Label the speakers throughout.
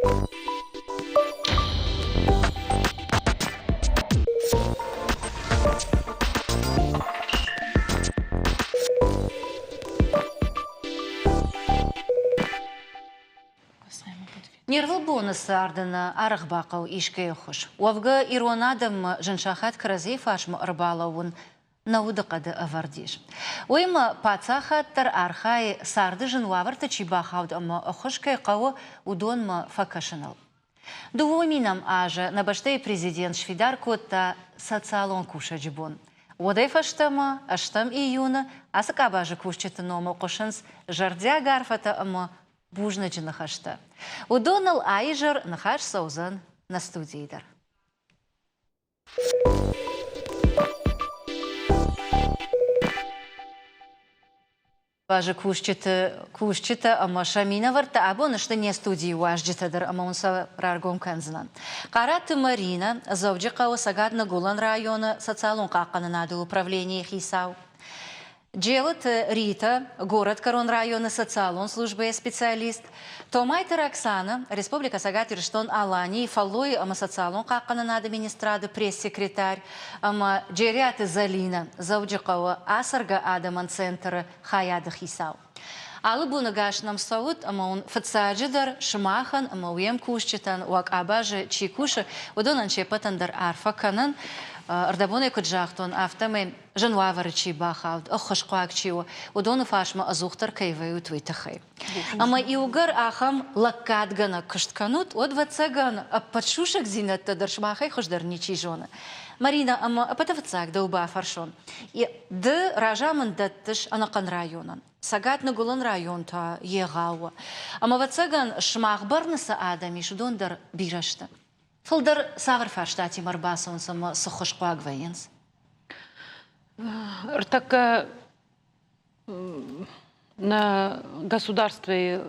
Speaker 1: Не рвылбоны царды нӕ арӕх бахъӕуы искӕй ӕххуыс. Уӕвгӕ, ирон адӕммӕ зын сахат кӕрӕдзийы фарсмӕ ӕрбалӕууын нӕ удыхъӕды ӕвӕрд ис. Уыимӕ паддзахад дӕр архайы, царды зын уавӕрты чи бахауд ӕмӕ ӕххуыс кӕй хъӕуы, уыдонмӕ фӕкӕсыныл. Дыууӕ минӕм азы нӕ бӕстӕйы президент сфидар кодта социалон кусӕджы бон. Уӕдӕй фӕстӕмӕ, ӕстӕм июны, ацы къабазы кусджыты номыл хъуысынц зӕрдиаг арфӕтӕ ӕмӕ бузныджы ныхӕстӕ. Уыдоныл а-изӕр ныхас цӕудзӕн нӕ студийы дӕр. Базы кусджыты кусджытӕ ӕмӕ сӕ минӕвӕрттӕ абон сты не студийы уазджытӕ дӕр ӕмӕ уын сӕ раргом кӕндзынӕн. Хъараты Маринӕ, Дзӕуджыхъӕуы Цӕгат-Ныгуылӕн районы социалон хъахъхъӕнынады управленийы хицау. Джелыты Рита, горӕтгӕрон районы социалон службӕйы специалист, Томайты Роксана, Республикӕ Цӕгат Ирыстон-Аланийы фӕллойы ӕмӕ социалон хъахъхъӕнынады министрады пресс-секретарь ӕмӕ Джериаты Зӕлинӕ, Дзӕуджыхъӕуы ацӕргӕ адӕмӕн центры хайады хицау. Алы боны гас нӕм цӕут ӕмӕ уын фыццаджыдӕр сымахӕн ӕмӕ уе мкусджытӕн, уӕ къабазы чи кусы, уыдонӕн се ппӕтӕн дӕр арфӕ кӕнын. Ӕрдӕбонӕй куыд загътон, афтӕмӕй зын уавӕры чи бахауд, ӕххуысхъуаг чи у, уыдоны фарсмӕ ӕдзухдӕр кӕй вӕййут, уый тыххӕй. Ӕмӕ иугӕр ахӕм лӕггадгӕнӕг куыст кӕнут, уӕд, ӕвӕццӕгӕн, ӕппӕт сусӕгдзинӕдтӕ дӕр сымахӕй хуыздӕр ничи зоны. Маринӕ, ӕмӕ ӕппӕты фыццаг дӕу бафӕрсон. Ды разамынд дӕттыс ӕнӕхъӕн районӕн. Цӕгат-Ныгуылӕн район та егъау у. Ӕмӕ, ӕвӕццӕгӕн, сымах бӕрны цы адӕм ис, уыдон дӕр бирӕ сты. Фылдӕр цавӕр фарстатимӕ ӕрбацӕуынц ӕмӕ цы ххуысхъуаг вӕййынц?
Speaker 2: Ӕртӕккӕ нӕ государствойы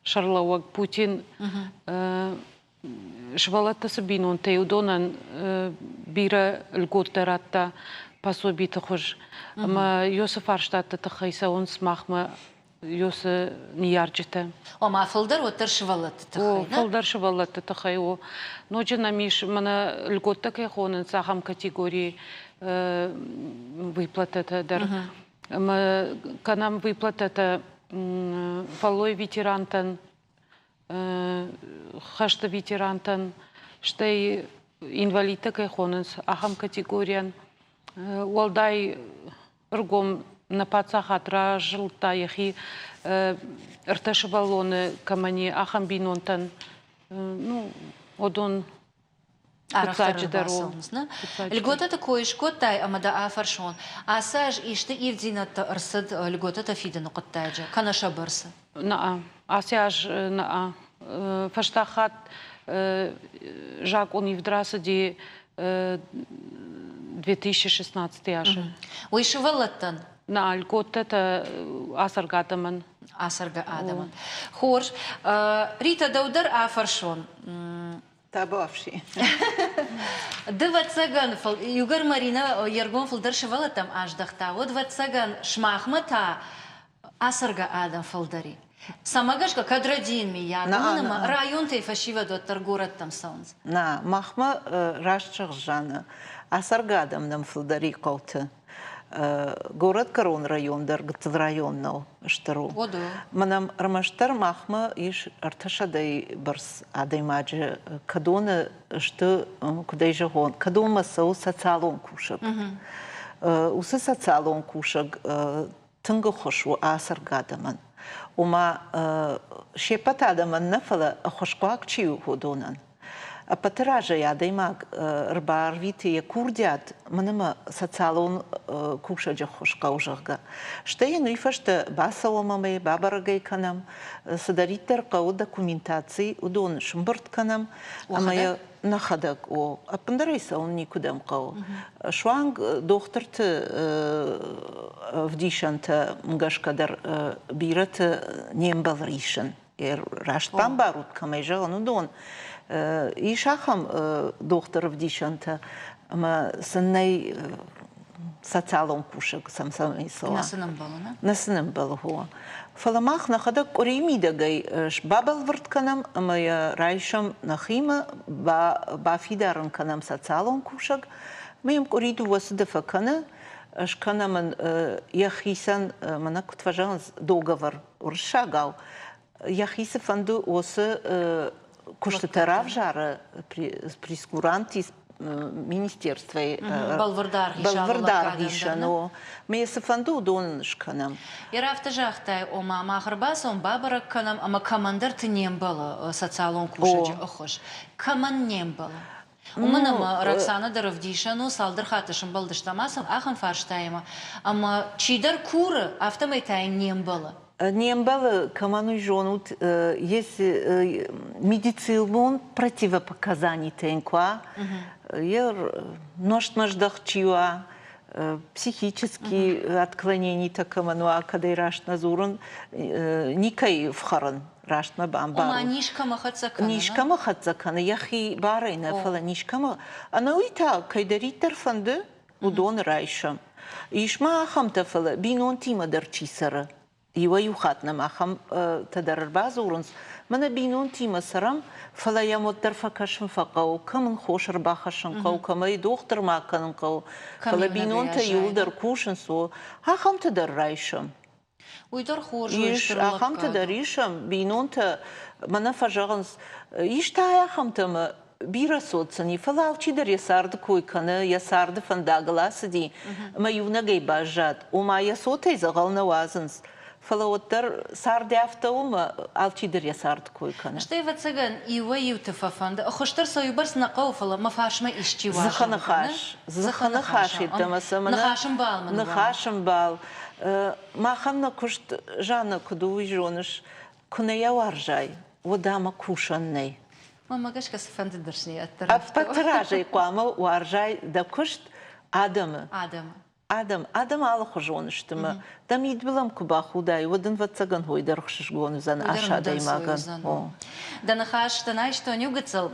Speaker 2: сӕрлӕууӕг Путин сывӕллӕттӕ цы бинонтӕй, уыдонӕн бирӕ льготтӕ радта пособиты хуыз. Ӕмӕ Иосы фарстаты тыххӕй цӕуынц махмӕ Иосы ныййарджытӕ.
Speaker 1: Ома фылдӕр уӕддӕр сывӕллӕтты тыххӕй,
Speaker 2: О, фылдӕр сывӕллӕтты тыххӕй у. Ноджы нӕм ис, мӕнӕ льготтӕ кӕй хонынц, ахӕм категорийы выплатӕтӕ дӕр. Ӕмӕ кӕнӕм выплатӕтӕ фӕллой ветерантӕн, хӕсты ветерантӕн, стӕй инвалидтӕ кӕй хонынц, ахӕм категорийӕн. Уӕлдай ӕргом нӕ паддзахад разылдта йӕхи ӕртӕ сывӕллоны кӕмӕн и, ахӕм бинонтӕн. Ну, уыдон
Speaker 1: фыццаджыдӕр у. Льготӕты кой скодтай ӕмӕ дӕ афӕрсон, ацы аз исты ивддзинӕдтӕ ӕрцыд льготӕтӕ фидыны хъуыддаджы, кӕнӕ сӕ бӕрцы?
Speaker 2: Нӕ, ацы аз нӕ. Фӕстаг хатт закъон ивд рацыди 2016 азы.
Speaker 1: Уый сывӕллӕттӕн?
Speaker 2: Нӕ, льготӕтӕ ацӕргӕ адӕмӕн.
Speaker 1: Ацӕргӕ адӕмӕн. Хорз. Рита, дӕу дӕр афӕрсон.
Speaker 3: Табуафси.
Speaker 1: Ды, ӕвӕццӕгӕн, иугӕр Маринӕ йе ргом фылдӕр сывӕллӕттӕм аздӕхта, уӕд, ӕвӕццӕгӕн, сымахмӕ та ацӕргӕ адӕм фылдӕр и. Цӕмӕ гӕсгӕ, кӕд рӕдийын миййаг, уымӕн ӕмӕ районтӕй фӕсивӕд уӕддӕр горӕттӕм цӕуынц.
Speaker 3: Нӕ, махмӕ раст зӕгъыс, Жаннӕ, ацӕргӕ адӕм нӕм фылдӕр и хъӕуты. Горӕтгӕрон район дӕр гыццыл район нӕу, стыр у. Мӕнӕ ӕрмӕстдӕр махмӕ ис ӕртӕсӕдӕйы бӕрц адӕймаджы, кӕдоны сты, куыд ӕй зӕгъон, кӕдонмӕ цӕуы социалон кусӕг. Уыцы социалон кусӕг тынг ӕххуыс у ацӕргӕ адӕмӕн. Ома се ппӕт адӕмӕн нӕ, фӕлӕ ӕххуысхъуаг чи у, уыдонӕн. Ӕппӕты разӕй адӕймаг ӕрбарвиты йӕ курдиат, мӕн ӕмӕ социалон кусӕджы ӕххуыс хъӕуы, зӕгъгӕ. Стӕй йын уый фӕстӕ бацӕуӕм ӕмӕ йӕ бабӕрӕг ӕй кӕнӕм, цыдӕриддӕр хъӕуы документаци, уыдон сымбырд кӕнӕм ӕмӕ йӕ нӕхӕдӕг, о, ӕппындӕр ӕй цӕуын никуыдӕм хъӕуы. Суанг дохтырты ӕвдисӕнтӕм гӕсгӕ дӕр бирӕты не мбӕлы исын. Раст бамбарут, кӕмӕй зӕгъын, уыдон. Ис ахӕм дохтыры ӕвдисӕнтӕ, ӕмӕ сын нӕй. Социалон кусӕг сӕм цӕмӕй цӕуа.
Speaker 1: Нӕ сын ӕмбӕлы, нӕ?
Speaker 3: Нӕ сын ӕмбӕлы, хо. Фӕлӕ мах нӕхӕдӕг къуырийы мидӕгӕй бабӕлвырд кӕнӕм ӕмӕ йӕ райсӕм нӕхимӕ, бафидар ын кӕнӕм социалон кусӕг. Ӕмӕ йӕм къуыри дыууӕ цыды фӕкӕны, скӕнӕм ын йӕхицӕн, мӕнӕ куыд фӕзӕгъынц, договор уырыссагау, йӕхи цы фӕнды, уыцы куыстытӕ равзары прескуранти министерствойы
Speaker 1: бӕлвырд
Speaker 3: аргъ исӕн у. Мӕ цы фӕнды, уыдон ын скӕнӕм.
Speaker 1: Йӕ афтӕ загътай, ома мах ӕрбацӕуӕм, бабӕрӕг кӕнӕм, ӕмӕ кӕмӕндӕрты не мбӕлы социалон кусӕджы ӕххуыс. Кӕмӕн не мбӕлы? Уымӕн ӕмӕ Роксана дӕр ӕвдисӕн у, цалдӕр хатты сӕмбӕлдыстӕм ахӕм фарстаимӕ, ӕмӕ чидӕр куры, афтӕмӕй та йын не мбӕлы.
Speaker 3: Не мбӕлы, кӕмӕн уый зонут, есть медицинон противопоказанитӕ йын куы уа, йе нозтмӕ здӕхт чи уа, психические отклоненитӕ кӕмӕн уа, кӕд ӕй раст нӕ дзурын, никӕй фхӕрын, раст мӕ бамбарут.
Speaker 1: Ома низ кӕмӕ хӕццӕ кӕны?
Speaker 3: Низ кӕмӕ хӕццӕ кӕны, йӕхи барӕй нӕ, фӕлӕ низ кӕмӕ. Ӕнӕуый та кӕйдӕриддӕр фӕнды, уыдоны райсӕм. Ис ма ахӕмтӕ, фӕлӕ бинонтимӕ дӕр чи цӕры, иуӕй-иу хатт нӕм ахӕмтӕ дӕр ӕрбадзурынц, мӕнӕ бинонтимӕ цӕрӕм, фӕлӕ йӕм уӕддӕр фӕкӕсын фӕхъӕуы, кӕм ын хос ӕрбахӕссын хъӕуы, кӕм ӕй дохтырмӕ кӕнын хъӕуы, фӕлӕ бинонтӕ иуылдӕр кусынц, о, ахӕмты дӕр райсӕм.
Speaker 1: Уый дӕр хорз у,
Speaker 3: Ис,
Speaker 1: стыр
Speaker 3: ахӕмты
Speaker 1: лӕггад
Speaker 3: дӕр
Speaker 1: у.
Speaker 3: исӕм, бинонтӕ мӕнӕ фӕзӕгъынц, ис та ахӕмтӕ ӕмӕ бирӕ цот сын и, фӕлӕ алчидӕр йӕ царды кой кӕны, йӕ царды фӕндагыл ацыди ӕмӕ иунӕгӕй баззад. Ома йӕ цотӕй дзӕгъӕл нӕ уадзынц, фӕлӕ уӕддӕр цард афтӕ у ӕмӕ алчидӕр йӕ царды кой кӕны.
Speaker 1: Стӕй, ӕвӕццӕгӕн, иуӕй-иуты фӕфӕнды, ӕххуысдӕр сӕ уыйбӕрц нӕ хъӕуы, фӕлӕ мӕ фарсмӕ исчи уа,
Speaker 3: Дзыхы
Speaker 1: зӕгъгӕ,
Speaker 3: ныхас, дзыхы ныхас йеддӕмӕ сӕ мӕнӕ
Speaker 1: Ныхасымбал мын уа.
Speaker 3: Ныхасымбал. Махӕн нӕ куыст, Жанна, куыд у, уый зоныс, куы нӕ йӕ уарзай, уӕд ӕмӕ кусӕн нӕй.
Speaker 1: Мӕнмӕ гӕсгӕ цыфӕнды дӕсныйад дӕр
Speaker 3: Ӕппӕты разӕй хъуамӕ уарзай дӕ куыст, адӕмы.
Speaker 1: Адӕмы.
Speaker 3: Адӕм, адӕм алыхуызон сты мӕ дӕ мидбылӕм куы бахудай, уӕд ын ӕвӕццӕгӕн хой дӕр ӕхсызгон уыдзӕн ас адӕймагӕн.
Speaker 1: Дӕ ныхас дын айстон иу гыццыл,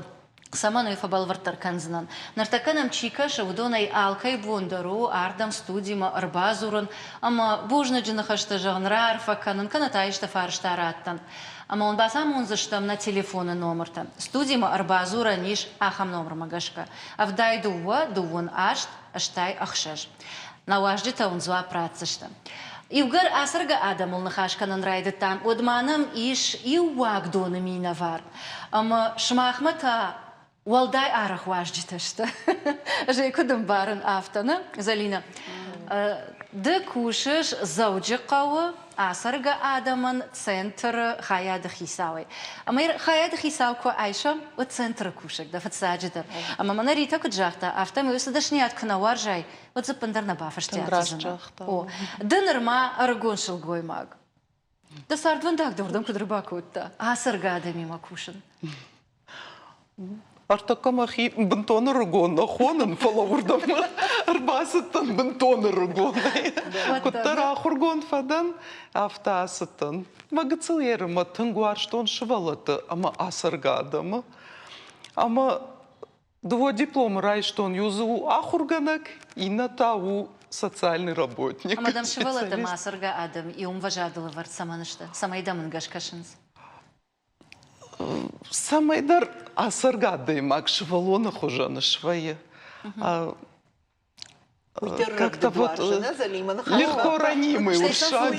Speaker 1: цӕмӕн уый фӕбӕлвырддӕр кӕндзынӕн. Ныртӕккӕ нӕм чи кӕсы, уыдонӕй алкӕй бон дӕр у ардӕм студимӕ ӕрбадзурын ӕмӕ бузныджы ныхӕстӕ зӕгъын, раарфӕ кӕнын, кӕнӕ та исты фарста раттын. Ӕмӕ уын бацамондзыстӕм нӕ телефоны номыртӕ. Студимӕ ӕрбадзурӕн ис ахӕм номырмӕ гӕсгӕ: 72 28 86. Нӕ уазджытӕ уын дзуапп ратдзысты. Иугӕр ацӕргӕ адӕмыл ныхас кӕнын райдыдтам, уӕд ма нӕм ис иу уагдоны минӕвар. Ӕмӕ сымахмӕ та уӕлдай арӕх уазджытӕ сты. Ӕз ӕй куыд ӕмбарын, афтӕ, нӕ, Зӕлинӕ? Ды кусыс Дзӕуджыхъӕуы ацӕргӕ адӕмӕн центры хайады хицауӕй. Ӕмӕ хайады хицау куы айсӕм, уӕд центры кусӕг дӕ фыццаджыдӕр. Ӕмӕ мӕнӕ Ритӕ куыд загъта, афтӕмӕй уыцы дӕсныйад куы нӕ уарзай, уӕд дзы ӕппындӕр нӕ бафӕстиат уыдзынӕ. О, ды нырма ӕрыгон сылгоймаг. Дӕ цардвӕндаг дӕ уырдӕм куыд ӕрбакодта? Ацӕргӕ адӕмимӕ кусын.
Speaker 4: Ӕртӕккӕ мӕхи бынтон ӕрыгон нӕ хонын, фӕлӕ уырдӕм ӕрбацыдтӕн бынтон ӕрыгонӕй. Куыддӕр ахуыргонд фӕдӕн, афтӕ ацыдтӕн. Мӕ гыццыл ерымӕ тынг уарзтон сывӕллӕтты ӕмӕ ацӕргӕ адӕмы. Ӕмӕ дыууӕ дипломы райстон, иу дзы у ахуыргӕнӕг, иннӕ та у социальный работник.
Speaker 1: Ӕмӕ дӕм сывӕллӕттӕ ӕмӕ ацӕргӕ адӕм иу ӕмвӕзадыл ӕвӕрд цӕмӕн сты? Цӕмӕй дӕм ӕнгӕс кӕсынц?
Speaker 4: Цӕмӕйдӕр ацӕргӕ адӕймаг сывӕллоны хуызӕн свӕййы. Как-то вот легко ранимый уырыссаг.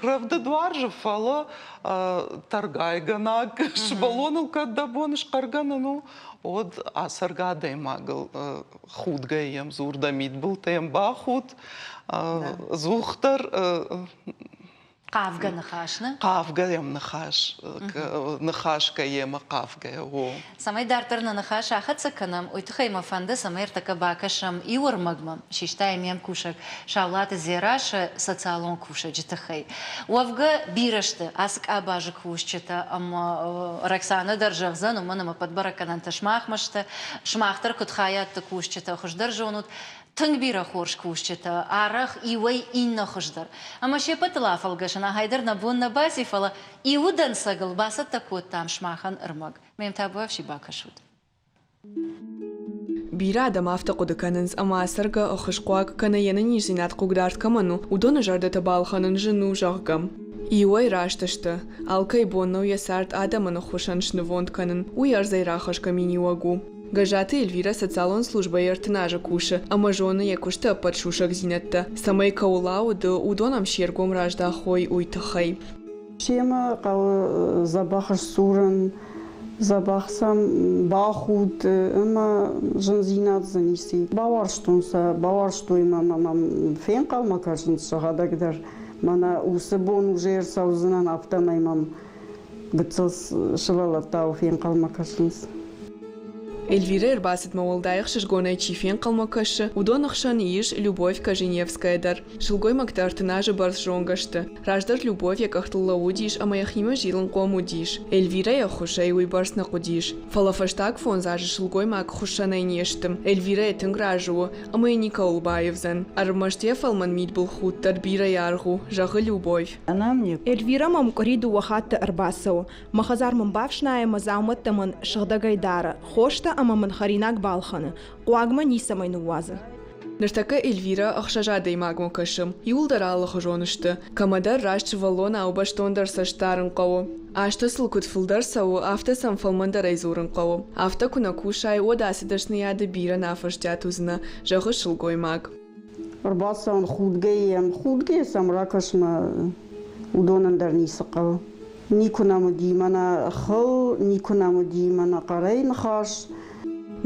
Speaker 4: Рӕвдыд уарзы, фӕлӕ тӕргайгӕнаг сывӕллоныл кӕд дӕ бон схъӕргӕнӕн у, уӕд ацӕргӕ адӕймагыл худгӕ йӕм дзур, дӕ мидбылтӕ йӕм бахуд, ӕдзухдӕр
Speaker 1: Хъавгӕ ныхас, нӕ?
Speaker 4: Хъавгӕ йӕм ныхас, ныхасгӕ йемӕ хъавгӕ, о.
Speaker 1: Цӕмӕй дарддӕр нӕ ныхас ахӕццӕ кӕнӕм, уый тыххӕй мӕ фӕнды, цӕмӕй ӕртӕккӕ бакӕсӕм иу ӕрмӕгмӕ, систа йӕ ме мкусӕг Саулаты Дзерассӕ социалон кусӕджы тыххӕй. Уӕвгӕ, бирӕ сты ацы къабазы кусджытӕ ӕмӕ Роксанӕ дӕр зӕгъдзӕн, уымӕн ӕмӕ ӕппӕт бӕрӕггӕнӕнтӕ сымахмӕ сты. Сымах дӕр куыд хайадты кусджытӕ хуыздӕр зонут, Тынг бирӕ хорз кусджытӕ, арӕх иуӕй иннӕ хуыздӕр. Ӕмӕ се ппӕтыл афӕлгӕсын ахӕй дӕр нӕ бон нӕ баци, фӕлӕ иуы дӕнцӕгыл бацӕттӕ кодтам сымахӕн ӕрмӕг. Мӕм табуафси бакӕсут.
Speaker 5: Бирӕ адӕм афтӕ хъуыды кӕнынц, ӕмӕ ацӕргӕ ӕххуысхъуаг кӕнӕ йе нӕниздзинад хъыгдард кӕмӕн у, уыдоны зӕрдӕтӕ балхӕнын зын у, зӕгъгӕ. Иуӕй раст сты, алкӕй бон нӕу йӕ цард адӕмӕн ӕххуысӕн снывонд кӕнын, уый ӕрдзӕй рахӕсгӕ миниуӕг у. Гӕззаты Эльвирӕ социалон службӕйы 30 азы кусы ӕмӕ зоны йӕ куысты ӕппӕт сусӕгдзинӕдтӕ, цӕмӕй кӕуыл ауды, уыдон ӕм се ргом раздахой, уый тыххӕй.
Speaker 6: Семӕ хъӕуы дзӕбӕх сдзурын, дзӕбӕх сӕм бахуд ӕмӕ зындзинад дзы ницы. Бауарзтон сӕ, бауарзтой мӕ ӕмӕ мӕм фенхъӕлмӕ кӕсынц сӕхӕдӕг дӕр. Мӕнӕ уыцы бон уже ӕрцӕудзынӕн, афтӕмӕй мӕм гыццыл сывӕллӕттау фенхъӕлмӕ кӕсынц.
Speaker 5: Эльвирӕ ӕрбацыдмӕ уӕлдай ӕхсызгонӕй чи фенхъӕлмӕ кӕсы, уыдон хсӕн ис Любовь Коженевская дӕр. Сылгоймӕгтӕ 30 азы бӕрц зонгӕ сты. Раздӕр Любовь йӕ къӕхтыл лӕууыдис ӕмӕ йӕхимӕ зилынхъом уыдис. Эльвирӕйы ӕххуысӕй уый бӕрц нӕ хъуыдис. Фӕлӕ фӕстаг фондз азы сылгоймаг хуыссӕнӕй не сты. Эльвирӕ тынг разы у ӕмӕ йӕ никӕуыл баивдзӕн. Ӕрмӕст йӕ фӕлмӕн мидбылхудт дӕр бирӕ аргъ у, зӕгъы Любовь.
Speaker 7: Эльвирӕ мӕм къуыри дыууӕ хатты ӕрбацӕуы. Мӕ хӕдзар мын бафснайы, мӕ дзаумӕттӕ мын сыгъдӕгӕй дары, хостӕ ӕмӕ мын хӕринаг балхӕны. Хъуаг мӕ ницӕмӕй ныууадзы.
Speaker 5: Ныртӕккӕ Эльвирӕ ӕхсӕз адӕймагмӕ кӕсы. Иуылдӕр алыхуызон сты. Кӕмӕдӕр раст сывӕллонау бӕстондӕр цӕст дарын хъӕуы. Азтӕ сыл куыд фылдӕр цӕуы, афтӕ сӕм фӕлмӕндӕрӕй дзурын хъӕуы. Афтӕ куы нӕ кусай, уӕд ацы дӕсныйады бирӕ нӕ афӕстиат уыдзынӕ, зӕгъы сылгоймаг.
Speaker 6: Ӕрбацӕуын худгӕ йӕм, худгӕ сӕм ракӕс мӕ уыдонӕн дӕр ницы хъӕуы. Никуы нӕм уыди мӕнӕ хыл, никуы нӕм уыди мӕнӕ хъӕрӕй ныхас.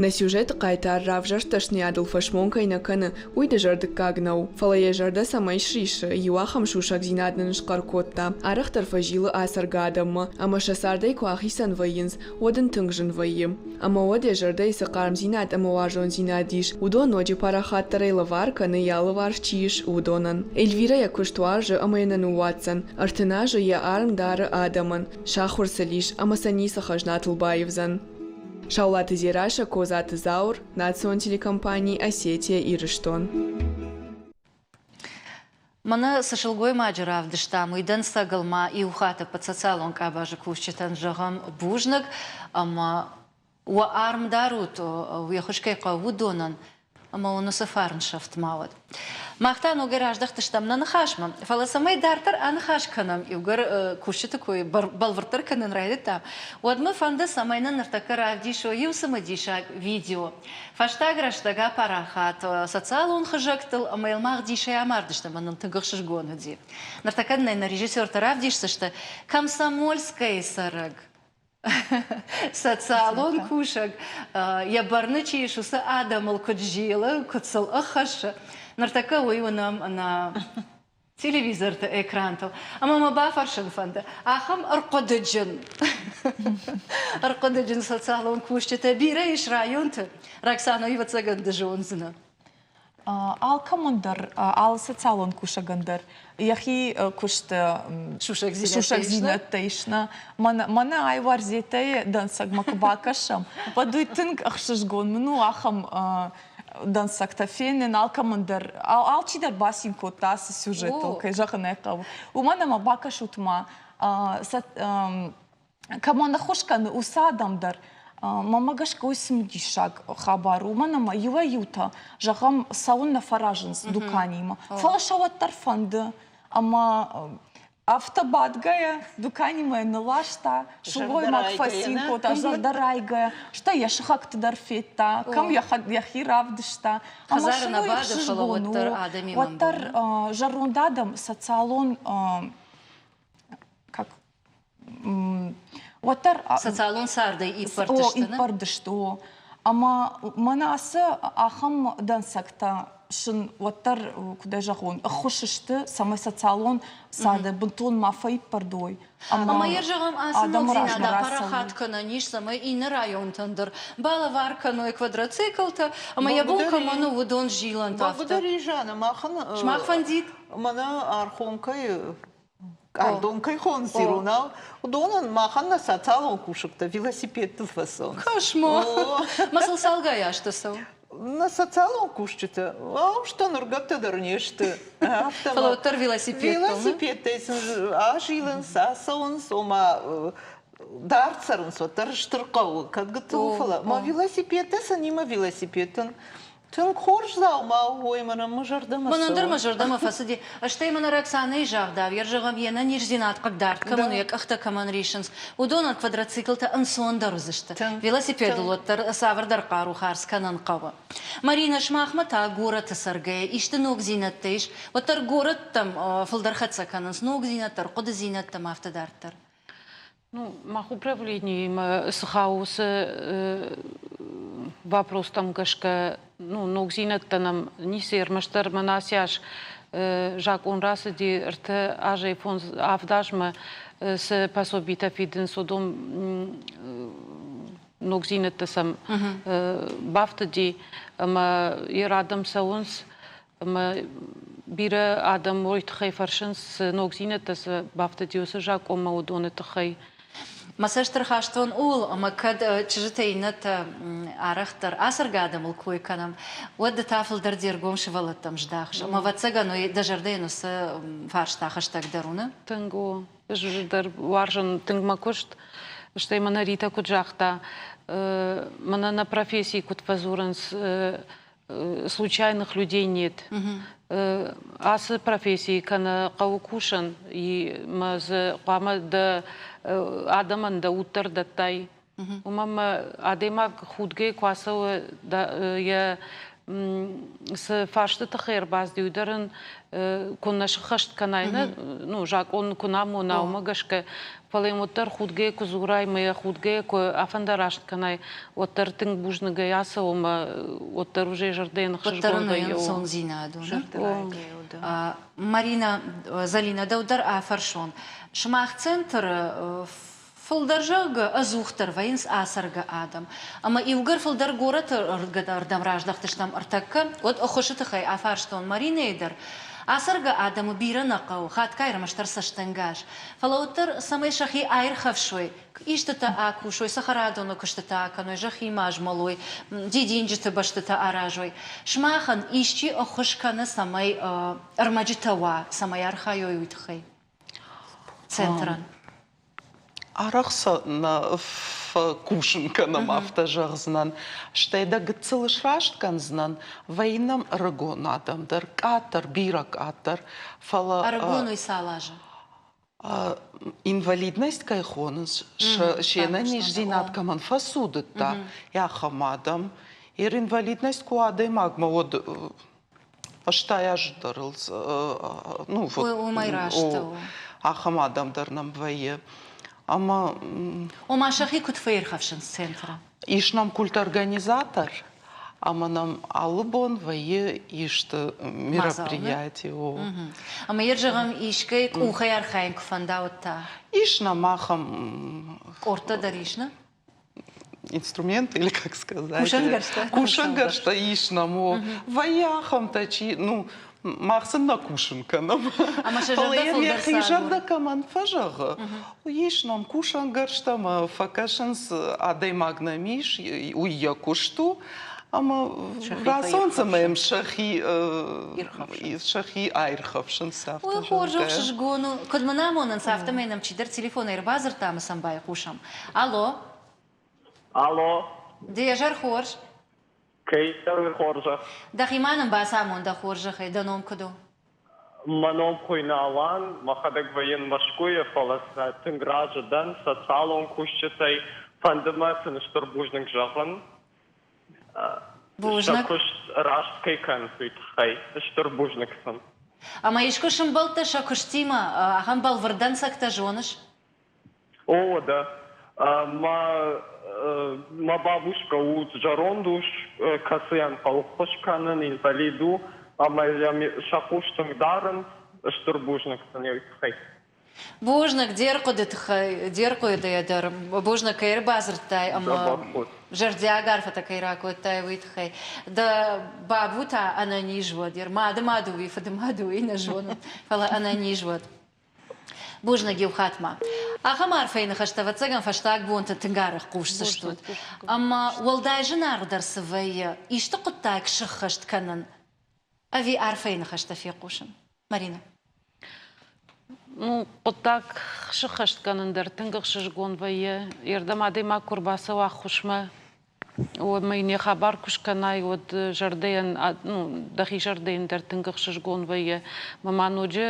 Speaker 5: Нӕ сюжеты хъайтар равзӕрст дӕсныйадыл фӕсмон кӕй нӕ кӕны, уый дызӕрдыггаг нӕу, фӕлӕ йӕ зӕрдӕ цӕмӕй сриссы, иу ахӕм сусӕгдзинад нын схъӕр кодта. Арӕхдӕр фӕзилы ацӕргӕ адӕммӕ, ӕмӕ сӕ цардӕй куы ахицӕн вӕййынц, уӕд ын тынг зын вӕййы. Ӕмӕ уӕд йӕ зӕрдӕйы цы хъармдзинад ӕмӕ уарзондзинад ис, уыдон ноджы парахатдӕрӕй лӕвар кӕны, йӕ алыварс чи ис, уыдонӕн. Эльвирӕ йӕ куыст уарзы ӕмӕ йӕ нӕ ныууадздзӕн. 30 азы йӕ арм дары адӕмӕн, сахуыр сыл ис ӕмӕ сӕ ницы хӕзнатыл баивдзӕн. Саулаты Дзерассӕ, Козаты Зауыр, национ телекомпани «Осетия-Ирыстон».
Speaker 1: Мӕнӕ цы сылгоймаджы равдыстам, уый дӕнцӕгыл ма иу хатт ӕппӕт социалон къабазы кусджытӕн зӕгъӕм бузныг ӕмӕ уӕ арм дарут, уе ххуыс кӕй хъӕуы, уыдонӕн ӕмӕ уын уыцы фарн сӕфт ма уӕд. Мах та ногӕй раздӕхтыстӕм нӕ ныхасмӕ, фӕлӕ цӕмӕй дарддӕр аныхас кӕнӕм, иугӕр кусджыты кой бӕлвырддӕр кӕнын райдыдтам, уӕд мӕ фӕнды, цӕмӕй нын ныртӕккӕ равдисой иу цымыдисаг видео. Фӕстаг рӕстӕг апарахат социалон хызӕгтыл ӕмӕ йыл мах дисӕй амардыстӕм ӕмӕ нын тынг ӕхсызгон уыди. Ныртӕккӕ нын нӕ режиссертӕ равдисдзысты Комсомольскӕйы цӕрӕг социалон кусӕг йӕ бӕрны чи ис, уыцы адӕмыл куыд зилы, куыд сыл ӕххӕссы. Ныртӕккӕ уый уынӕм нӕ телевизорты экрантыл. Ӕмӕ мӕ бафӕрсын фӕнды, ахӕм ӕрхъуыдыджын, ӕрхъуыдыджын социалон кусджытӕ бирӕ ис районты. Роксана, ӕвӕццӕгӕн ды зондзынӕ.
Speaker 8: Алкӕмӕн дӕр, алы социалон кусӕгӕн дӕр йӕхи куысты сусӕгдзинӕдтӕ ис. Нӕ мӕнӕ ай Уарзетӕйы дӕнцӕгмӕ куы бакӕсӕм, уӕд уый тынг ӕхсызгон мын у ахӕм дӕнцӕгтӕ фенын алкӕмӕн дӕр, алчидӕр бацин кодта ацы сюжетыл, кӕй зӕгъын ӕй хъӕуы. Уымӕн ӕмӕ бакӕсут ма, кӕмӕн ӕххуыс кӕны, уыцы адӕм дӕр мӕнмӕ гӕсгӕ уый цымыдисаг хабар у, уымӕн ӕмӕ иуӕй-иутӕ, зӕгъӕм, цӕуын нӕ фӕразынц дуканимӕ, фӕлӕ сӕ уӕддӕр фӕнды ӕмӕ афтӕ бадгӕйӕ дуканимӕ нылласта, сылгоймаг фӕцин кодта, зӕрдӕрайгӕ, стӕй йӕ сыхӕгты дӕр федта, кӕм йӕхи равдыста. Ӕмӕ сын уый ӕхсызгон у, уӕддӕр зӕронд адӕм социалон как уӕддӕр
Speaker 1: социалон цардӕй иппӕрд сты
Speaker 8: иппӕрд сты о ӕмӕ мӕнӕ ацы ахӕм дӕнцӕгтӕ сын уӕддӕр куыд ӕй зӕгъон ӕххуыс сты цӕмӕй социалон царды бынтон ма фӕиппӕрд уой
Speaker 1: ӕмӕ йӕ зӕгъӕм ацы ногдзинад апарахат кӕнӕн ис цӕмӕй иннӕ районтӕн дӕр балӕвар кӕной квадроциклтӕ ӕмӕ йӕ бон кӕмӕн у уыдон зилӕнт афтӕ
Speaker 3: махӕн
Speaker 1: сымах фӕндид
Speaker 3: мӕнӕ Архонкӕйы Къардон кӕй хонынц иронау, уыдонӕн махӕн нӕ социалон кусӕгтӕ велосипедтыл фӕцӕуынц.
Speaker 1: Кӕс-ма, ма сыл цалгай азтӕ цӕуы?
Speaker 3: Нӕ социалон кусджытӕ, аустӕ ныргӕттӕ дӕр не сты.
Speaker 1: Фӕлӕ уӕддӕр велосипедтыл.
Speaker 3: Велосипедтӕй сын азилынц, ацӕуынц, ома. Дард цӕрынц, уӕддӕр стыр хъӕуы, кӕд гыццыл у, фӕлӕ мӕ велосипедтӕ сын и мӕ велосипедтӕн тынг хорз дзаума у, ой, мӕнӕн мӕ зӕрдӕмӕ
Speaker 1: Мӕнӕн дӕр
Speaker 3: цӕуы.
Speaker 1: мӕ зӕрдӕмӕ фӕцыди. Стӕй мӕнӕ Роксанӕйы загъдау, йе зӕгъӕм, йе нӕниздзинад хъыгдард кӕмӕн у, йӕ къӕхтӕ кӕмӕн рисынц, уыдонӕн квадроциклтӕ ӕнцондӕр уыдзысты.
Speaker 3: Тынг,
Speaker 1: Велосипедыл
Speaker 3: тынг.
Speaker 1: уӕддӕр цавӕрдӕр хъару хардз кӕнын хъӕуы. Маринӕ, сымахмӕ та горӕты цӕргӕйӕ исты ногдзинӕдтӕ ис? Уӕддӕр горӕттӕм фылдӕр хӕццӕ кӕнынц ногдзинӕдтӕ, ӕрхъуыдыдзинӕдтӕм, афтӕ дарддӕр.
Speaker 2: Ну, мах управлениимӕ цы хауы уыцы вопростӕм гӕсгӕ, ну, ногдзинӕдтӕ нӕм ницы, ӕрмӕстдӕр мӕн ацы аз закъон рацыди ӕртӕ азӕй фондз авд азмӕ цы пособитӕ фидынц, уыдон ногдзинӕдтӕ сӕм бафтыди ӕмӕ йӕ адӕм цӕуынц ӕмӕ бирӕ адӕм уый тыххӕй фӕрсынц, цы ногдзинӕдтӕ сӕ бафтыди уыцы закъонмӕ, уыдоны тыххӕй.
Speaker 1: Мӕ цӕст ӕрхастон ууыл, ӕмӕ кӕд чызджытӕ иннӕтӕ арӕхдӕр ацӕргӕ адӕмыл кой кӕнӕм, уӕд ды та фылдӕр де ргом сывӕллӕттӕм здахыс. Ӕмӕ, ӕвӕццӕгӕн, уый дӕ зӕрдӕйӕн уыцы фарста хӕстӕгдӕр у, нӕ?
Speaker 2: Тынг у. Ӕз дӕр уарзын тынг мӕ куыст. Стӕй мӕнӕ Рита куыд загъта, мӕнӕ нӕ профессийы куыд фӕдзурынц, случайных людей нет. Ацы профессийы кӕнӕ хъӕуы кусын, мӕ дзы хъуамӕ дӕ адӕмӕн дӕ уд дӕр дӕттай. Уымӕн мӕ адӕймаг худгӕ куы ацӕуы йӕ цы фарсты тыххӕй ӕрбацыди, уый дӕр ын куы нӕ сыххӕст кӕнай, ну, закъон куы нӕ амона, уымӕ гӕсгӕ, фӕлӕ йын уӕддӕр худгӕ куы дзурай мӕ йӕ худгӕ куы афӕндараст кӕнай, уӕддӕр тынг бузныгӕй ацӕуы ӕмӕ уӕддӕр уже зӕрдӕйӕн
Speaker 1: ӕхсызгон вӕййы. Ӕнцондзинад у. Марина, Залина, дӕу дӕр афӕрсон. Сымах центры Фылдӕр, зӕгъгӕ, ӕдзухдӕр вӕййынц ацӕргӕ адӕм. Ӕмӕ иугӕр фылдӕр горӕты ӕрдӕм раздӕхтыстӕм ӕртӕккӕ, уӕд ӕххуысы тыххӕй афарстон Маринӕйы дӕр. Ацӕргӕ адӕмы бирӕ нӕ хъӕуы, хатгай ӕрмӕстдӕр цӕстӕнгас. Фӕлӕ уӕддӕр, цӕмӕй сӕхи аирхӕфсой, истытӕ акусой, цӕхӕрадоны куыстытӕ акӕной, зӕххимӕ змӕлой, дидинджыты бӕстытӕ аразой. Сымахӕн исчи ӕххуыс кӕны, цӕмӕй ӕрмӕджытӕ уа, цӕмӕй архайой, уый тыххӕй? Центрӕн.
Speaker 4: Арӕх сӕ нӕ фӕкусын кӕнӕм, афтӕ зӕгъдзынӕн. Стӕй дӕ гыццыл сраст кӕндзынӕн, вӕййы нӕм ӕрыгон адӕм дӕр, къаддӕр, бирӕ къаддӕр, фӕлӕ
Speaker 1: Ӕрыгон уый цал азы?
Speaker 4: Инвалидность кӕй хонынц, се нӕниздзинад кӕмӕн фӕцудыдта, ахӕм адӕм. Йе инвалидность куы уа адӕймагмӕ, уӕд 80 азы дӕр ыл ну вот
Speaker 1: Уымӕй раст у.
Speaker 4: Ахӕм адӕм дӕр нӕм вӕййы. Ӕмӕ
Speaker 1: Ома сӕхи куыд фӕирхӕфсынц центры?
Speaker 4: Ис нӕм культорганизатор, ӕмӕ нӕм алы бон вӕййы исты мероприятие.
Speaker 1: Ӕмӕ йӕ зӕгъӕм, искӕй къухӕй архайын куы фӕнда, уӕд та?
Speaker 4: Ис нӕм ахӕм
Speaker 1: Къордтӕ дӕр ис, нӕ?
Speaker 4: инструмент или как сказать?
Speaker 1: Кусӕнгӕрзтӕ.
Speaker 4: Кусӕнгӕрзтӕ ис нӕм, о. Вӕййы ахӕмтӕ, чи, ну, мах сын нӕ кусын кӕнӕм.
Speaker 1: Ӕмӕ сӕ
Speaker 4: Фӕлӕ
Speaker 1: зӕрдӕ
Speaker 4: йӕм
Speaker 1: фылдӕр
Speaker 4: йӕхи
Speaker 1: цы агуры?
Speaker 4: зӕрдӕ кӕмӕн фӕзӕгъы, ис нӕм кусӕнгӕрзтӕ ӕмӕ фӕкӕсынц, адӕймаг нӕм ис, уый йӕ куыст у, ӕмӕ рацӕуынц ӕмӕ йӕм сӕхи сӕхи аирхӕфсынц. Афтӕ
Speaker 1: Уый хорз ӕхсызгон у. Куыд мын амонынц, афтӕмӕй нӕм чидӕр телефонӕй ӕрбадзырдта ӕмӕ сӕм байхъусӕм. Алло.
Speaker 9: Алло.
Speaker 1: Де зӕр хорз.
Speaker 9: Кӕйдӕр хорзӕх.
Speaker 1: Дӕхимӕ нын бацамон дӕ хорзӕхӕй, дӕ ном куыд у?
Speaker 9: Мӕ ном хуыйны Алан, мӕхӕдӕг вӕййын Мӕскуыйы, фӕлӕ сӕ тынг разы дӕн социалон кусджытӕй. Фӕнды мӕ сын стыр бузныг зӕгъын.
Speaker 1: Бузныг.
Speaker 9: Сӕ куыст раст кӕй кӕнынц, уый тыххӕй. Стыр бузныг сын.
Speaker 1: Ӕмӕ искуы сымбӕлдтӕ сӕ куыстимӕ, ахӕм бӕлвырд дӕнцӕгтӕ зоныс?
Speaker 9: О, уӕдӕ. Мӕ, мӕ бабушкӕ у зӕронд ус, кӕцыйӕн хъӕуы ххуыс кӕнын, инвалид у, ӕмӕ йӕм сӕ хъус тынг дарынц. Стыр бузныг сын уый тыххӕй.
Speaker 1: Бузныг де рхъуыды тыххӕй, де рхъуыдыйӕ дӕр. Бузныг, кӕй ӕрбадзырдтай ӕмӕ зӕрдиаг арфӕтӕ кӕй ракодтай, уый тыххӕй. Дӕ бабу та ӕнӕниз уӕд. Мады мад у, уый фыды мад у, уый нӕ зонын, фӕлӕ ӕнӕниз уӕд. Бузныг иу хатт ма. Ахӕм арфӕйы ныхӕстӕ, ӕвӕццӕгӕн, фӕстаг бонты тынг арӕх хъусдзыстут. Ӕмӕ уӕлдай зынаргъдӕр цы вӕййы, исты хъуыддаг сыххӕст кӕнын ӕви арфӕйы ныхӕстӕ фехъусын? Марина.
Speaker 2: Ну, хъуыддаг сыххӕст кӕнын дӕр тынг ӕхсызгон вӕййы. Йе рдӕм адӕймаг куы рбацӕуа ӕххуысмӕ, уӕд ма йын йӕ хабар куы скӕнай, уӕд зӕрдӕйӕн, ну, дӕхи зӕрдӕйӕн дӕр тынг ӕхсызгон вӕййы. Мӕ ма ноджы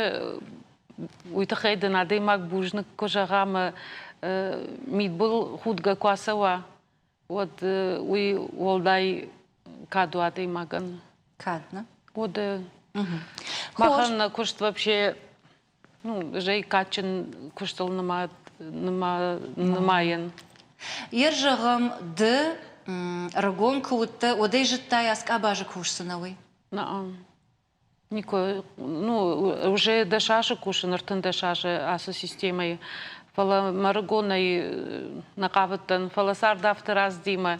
Speaker 2: уый тыххӕй дын адӕймаг бузныг куы зӕгъа ӕмӕ мидбыл худгӕ куы ацӕуа, уӕд уый уӕлдай кад у адӕймагӕн.
Speaker 1: Кад, нӕ?
Speaker 2: Уӕд махӕн нӕ куыст вообще ну, зӕй кадджын куыстыл нымайын.
Speaker 1: Ер зӕгъӕм, ды ӕрыгон куы уыдтӕ, уӕд ӕй зыдтай, ацы къабазы кусдзынӕ, уый?
Speaker 2: Никуы, ну, уже дӕс азы кусын, 13 азы ацы системӕйы. Фӕлӕ мӕ рыгонӕй нӕ хъавыдтӕн, фӕлӕ цард афтӕ рацыди мӕ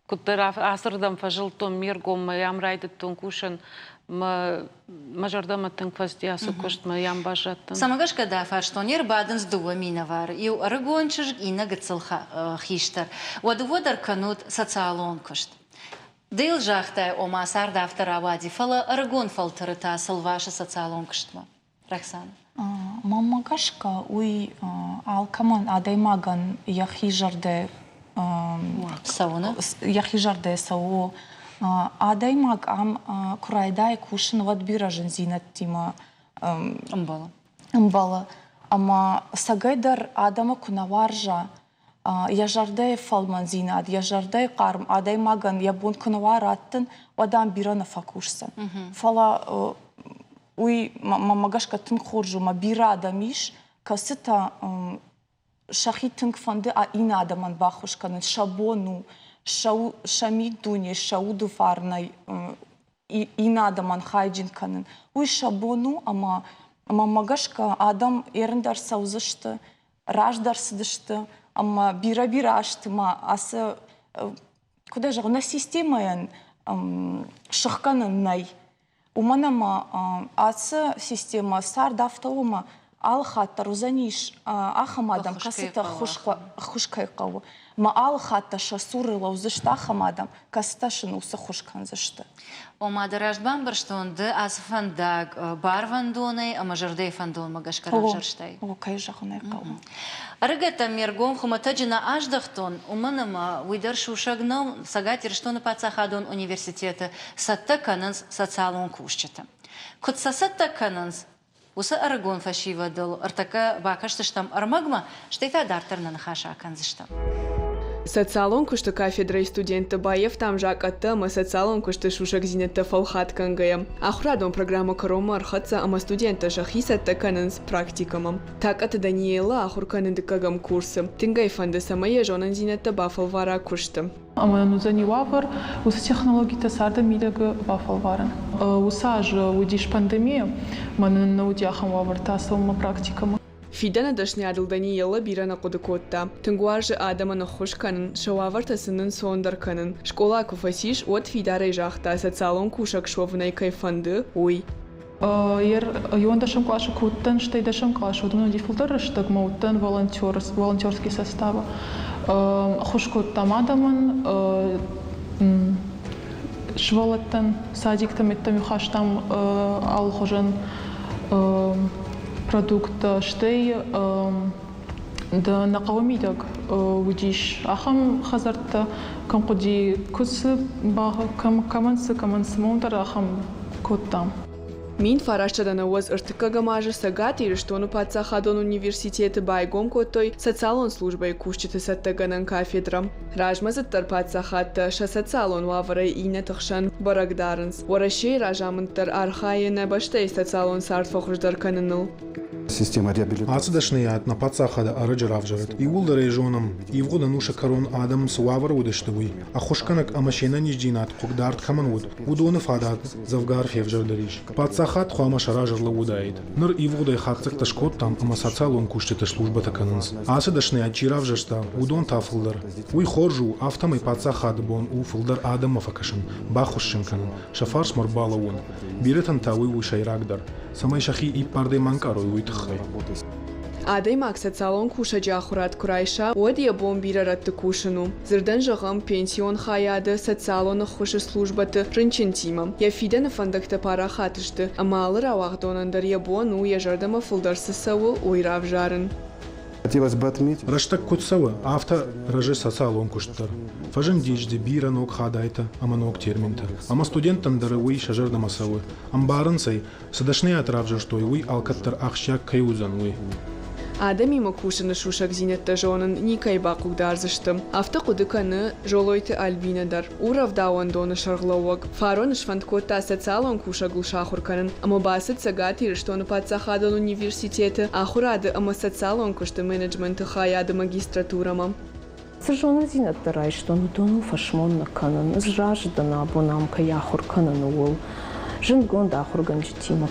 Speaker 2: куыддӕр ацырдӕм фӕзылдтон ме ргоммӕ, ам райдыдтон кусын, мӕ мӕ зӕрдӕмӕ тынг фӕцыди ацы куыстмӕ, ам баззадтӕн.
Speaker 1: Цӕмӕ гӕсгӕ дӕ фарстон, не рбадынц дыууӕ минӕвары, иу ӕрыгон чызг, иннӕ гыццыл хистӕр. Уӕ дыууӕ дӕр кӕнут социалон куыст. Ды йыл загътай, ома цард афтӕ рауади, фӕлӕ ӕрыгон фӕлтӕры та сылвасы социалон куыстмӕ. Роксана.
Speaker 8: Мӕнмӕ гӕсгӕ, уый алкӕмӕн адӕймагӕн йӕхи зӕрдӕ
Speaker 1: цӕуыны?
Speaker 8: Йӕхи зӕрдӕ цӕуы. Адӕймаг ам куы райдайы кусын, уӕд бирӕ зындзинӕдтимӕ
Speaker 1: ӕмбӕлы.
Speaker 8: Ӕмбӕлы. Ӕмӕ цӕгӕйдӕр адӕмы куы нӕ уарза, йӕ зӕрдӕйы фӕлмӕндзинад, йӕ зӕрдӕйы хъарм адӕймагӕн йӕ бон куы нӕ уа раттын, уӕд ӕм бирӕ нӕ фӕкусдзӕн. Фӕлӕ уый, мӕнмӕ гӕсгӕ, тынг хорз у, мӕ бирӕ адӕм ис, кӕцытӕ сӕхи тынг фӕнды иннӕ адӕмӕн баххуыс кӕнын, сӕ бон у, сӕ миддуне, сӕ уды фарнӕй иннӕ адӕмӕн хайджын кӕнын. Уый сӕ бон у, ӕмӕ мӕнмӕ гӕсгӕ, адӕм ерын дӕр цӕудзысты, раздӕр цыдысты ӕмӕ бирӕ-бирӕ азты ма ацы, куыд ӕй зӕгъон, нӕ системӕйӕн сыхгӕнӕн нӕй. Уымӕн ӕмӕ ацы системӕ цард афтӕ у, ӕмӕ алы хатт дӕр уыдзӕнис ахӕм адӕм, кӕцытӕ ӕххуыс кӕй хъӕуы. Ӕмӕ алы хатт дӕр сӕ цуры лӕудзысты ахӕм адӕм, кӕцытӕ сын уыцы ххуыс кӕндзысты.
Speaker 1: Ома дӕ раст бамбӕрстон, ды ацы фӕндаг барвӕндонӕй ӕмӕ зӕрдӕйы фӕндонмӕ гӕсгӕ равзӕрстай?
Speaker 8: О, кӕй зӕгъын ӕй хъӕуы.
Speaker 1: Ӕрыгӕттӕм ме ргом хуымӕтӕджы нӕ аздӕхтон, уымӕн ӕмӕ уый дӕр сусӕг нӕу, Цӕгат Ирыстоны паддзахадон университеты цӕттӕ кӕнынц социалон кусджыты. Куыд сӕ цӕттӕ кӕнынц, Уыцы ӕрыгон фӕсивӕдыл ӕртӕккӕ бакӕсдзыстӕм ӕрмӕгмӕ, стӕй та дарддӕр нӕ ныхас акӕндзыстӕм.
Speaker 5: Социалон куысты кафедрӕйы студентты баййӕфтам закъӕттӕ ӕмӕ социалон куысты сусӕгдзинӕдтӕ фӕлхат кӕнгӕйӕ. Ахуырадон программӕ кӕронмӕ ӕрхӕццӕ ӕмӕ студенттӕ сӕхи цӕттӕ кӕнынц практикӕмӕ. Такъӕты Даниэлы ахуыр кӕны дыккӕгӕм курсы. Тынг ӕй фӕнды, цӕмӕй йӕ зонындзинӕдтӕ бафӕлвара куысты.
Speaker 10: Ӕмӕ нын уыдзӕни уавӕр уыцы технологитӕ царды мидӕг бафӕлварын. Уыцы аз уыдис пандемия, мӕ нын нӕ уыди ахӕм уавӕртӕ ацӕуынмӕ практикӕмӕ.
Speaker 5: Фидӕны дӕсныйадыл Даниэла бирӕ нӕ хъуыды кодта. Тынг уарзы адӕмӕн ӕххуыс кӕнын, сӕ уавӕртӕ сын ӕнцондӕр кӕнын. Скъола куы фӕцис, уӕд фидарӕй загъта, социалон кусӕг суӕвын ӕй кӕй фӕнды, уый.
Speaker 10: Иуӕндӕсӕм къласы куы уыдтӕн, стӕй дӕсӕм къласы уыдон уыди фылдӕр рӕстӕгмӕ уыдтӕн волонтер, волонтерский составы. Ӕххуыс кодтам адӕмӕн, сывӕллӕттӕн, садиктӕм ӕддӕм хастам алыхуызӕн продукттӕ, стӕй нӕ хъӕуы мидӕг уыдис ахӕм хӕдзӕрттӕ, кӕм хъуыди куы цы кӕмӕн цы, кӕмӕн цы, мон дӕр ахӕм кодтам.
Speaker 5: 1990 ӕртыккӕгӕм азы Цӕгат Ирыстоны паддзахадон университеты байгом кодтой социалон службӕйы кусджыты цӕттӕгӕнӕн кафедрӕ. Размӕдзыддӕр паддзахадтӕ сӕ социалон уавӕрӕй иннӕты хсӕн бӕрӕг дарынц. Уӕрӕсейы разамынд дӕр архайы нӕ бӕстӕйы социалон цард фӕхуыздӕр кӕныныл.
Speaker 11: Ацы дӕсныйад нӕ паддзахады ӕрӕджы равзӕрд. Иууылдӕр ӕй зонӕм, ивгъуыд ӕнусы кӕрон адӕм цы уавӕры уыдысты, уый. Ӕххуысгӕнӕг ӕмӕ се нӕниздзинад хъыгдард кӕмӕн уыд, уыдоны фадат дзӕвгар февзӕрдӕр ис. Паддзахад хъуамӕ сӕ разы ӕрлӕууыдаид. Ныр ивгъуыдӕй хатдзӕгтӕ скодтам ӕмӕ социалон кусджыты службӕтӕ кӕнынц. Ацы дӕсныйад чи равзӕрста, уыдон та фылдӕр. Уый хорз у, афтӕмӕй паддзахады бон у фылдӕр адӕммӕ фӕкӕсын, баххуыс сын кӕнын, сӕ фарсмӕ ӕрбалӕууын. Бирӕтӕн та уый у сӕйрагдӕр. Цӕмӕй сӕхи иппӕрдӕй ма ӕнкъарой, уый тыххӕй.
Speaker 5: Адӕймаг социалон кусӕджы ахуырад куы райса, уӕд йӕ бон бирӕ рӕтты кусын у. Дзырдӕн зӕгъӕм, пенсион хайады, социалон ӕххуысы службӕты, рынчынтимӕ. Йӕ фидӕны фӕндӕгтӕ парахат сты, ӕмӕ алы рауагъдонӕн дӕр йӕ бон у, йӕ зӕрдӕмӕ фылдӕр цы цӕуы, уый равзарын.
Speaker 11: Рӕстӕг куыд цӕуы, афтӕ рӕзы социалон куыст дӕр. Фӕзындис дзы бирӕ ног хадайтӕ ӕмӕ ног терминтӕ. Ӕмӕ студенттӕн дӕр уый сӕ зӕрдӕмӕ цӕуы. Ӕмбарынц ӕй, цы дӕсныйад равзӕрстой, уый алкӕддӕр ахсджиаг кӕй уыдзӕн, уый.
Speaker 5: Адӕмимӕ кусыны сусӕгдзинӕдтӕ зонын никӕй бахъыгдардзысты. Афтӕ хъуыды кӕны Золойты Альбинӕ дӕр. У рӕвдауӕндоны сӕргълӕууӕг. Фарон сфӕнд кодта социалон кусӕгыл сахуыр кӕнын ӕмӕ бацыд Цӕгат Ирыстоны паддзахадон университеты ахуырады ӕмӕ социалон куысты менеджменты хайады магистратурӕмӕ.
Speaker 12: Цы зонындзинӕдтӕ райстон, уыдоныл фӕсмон нӕ кӕнын. Ӕз разы дӕн абон ам кӕй ахуыр кӕнын, ууыл. Зындгонд ахуыргӕнджытимӕ.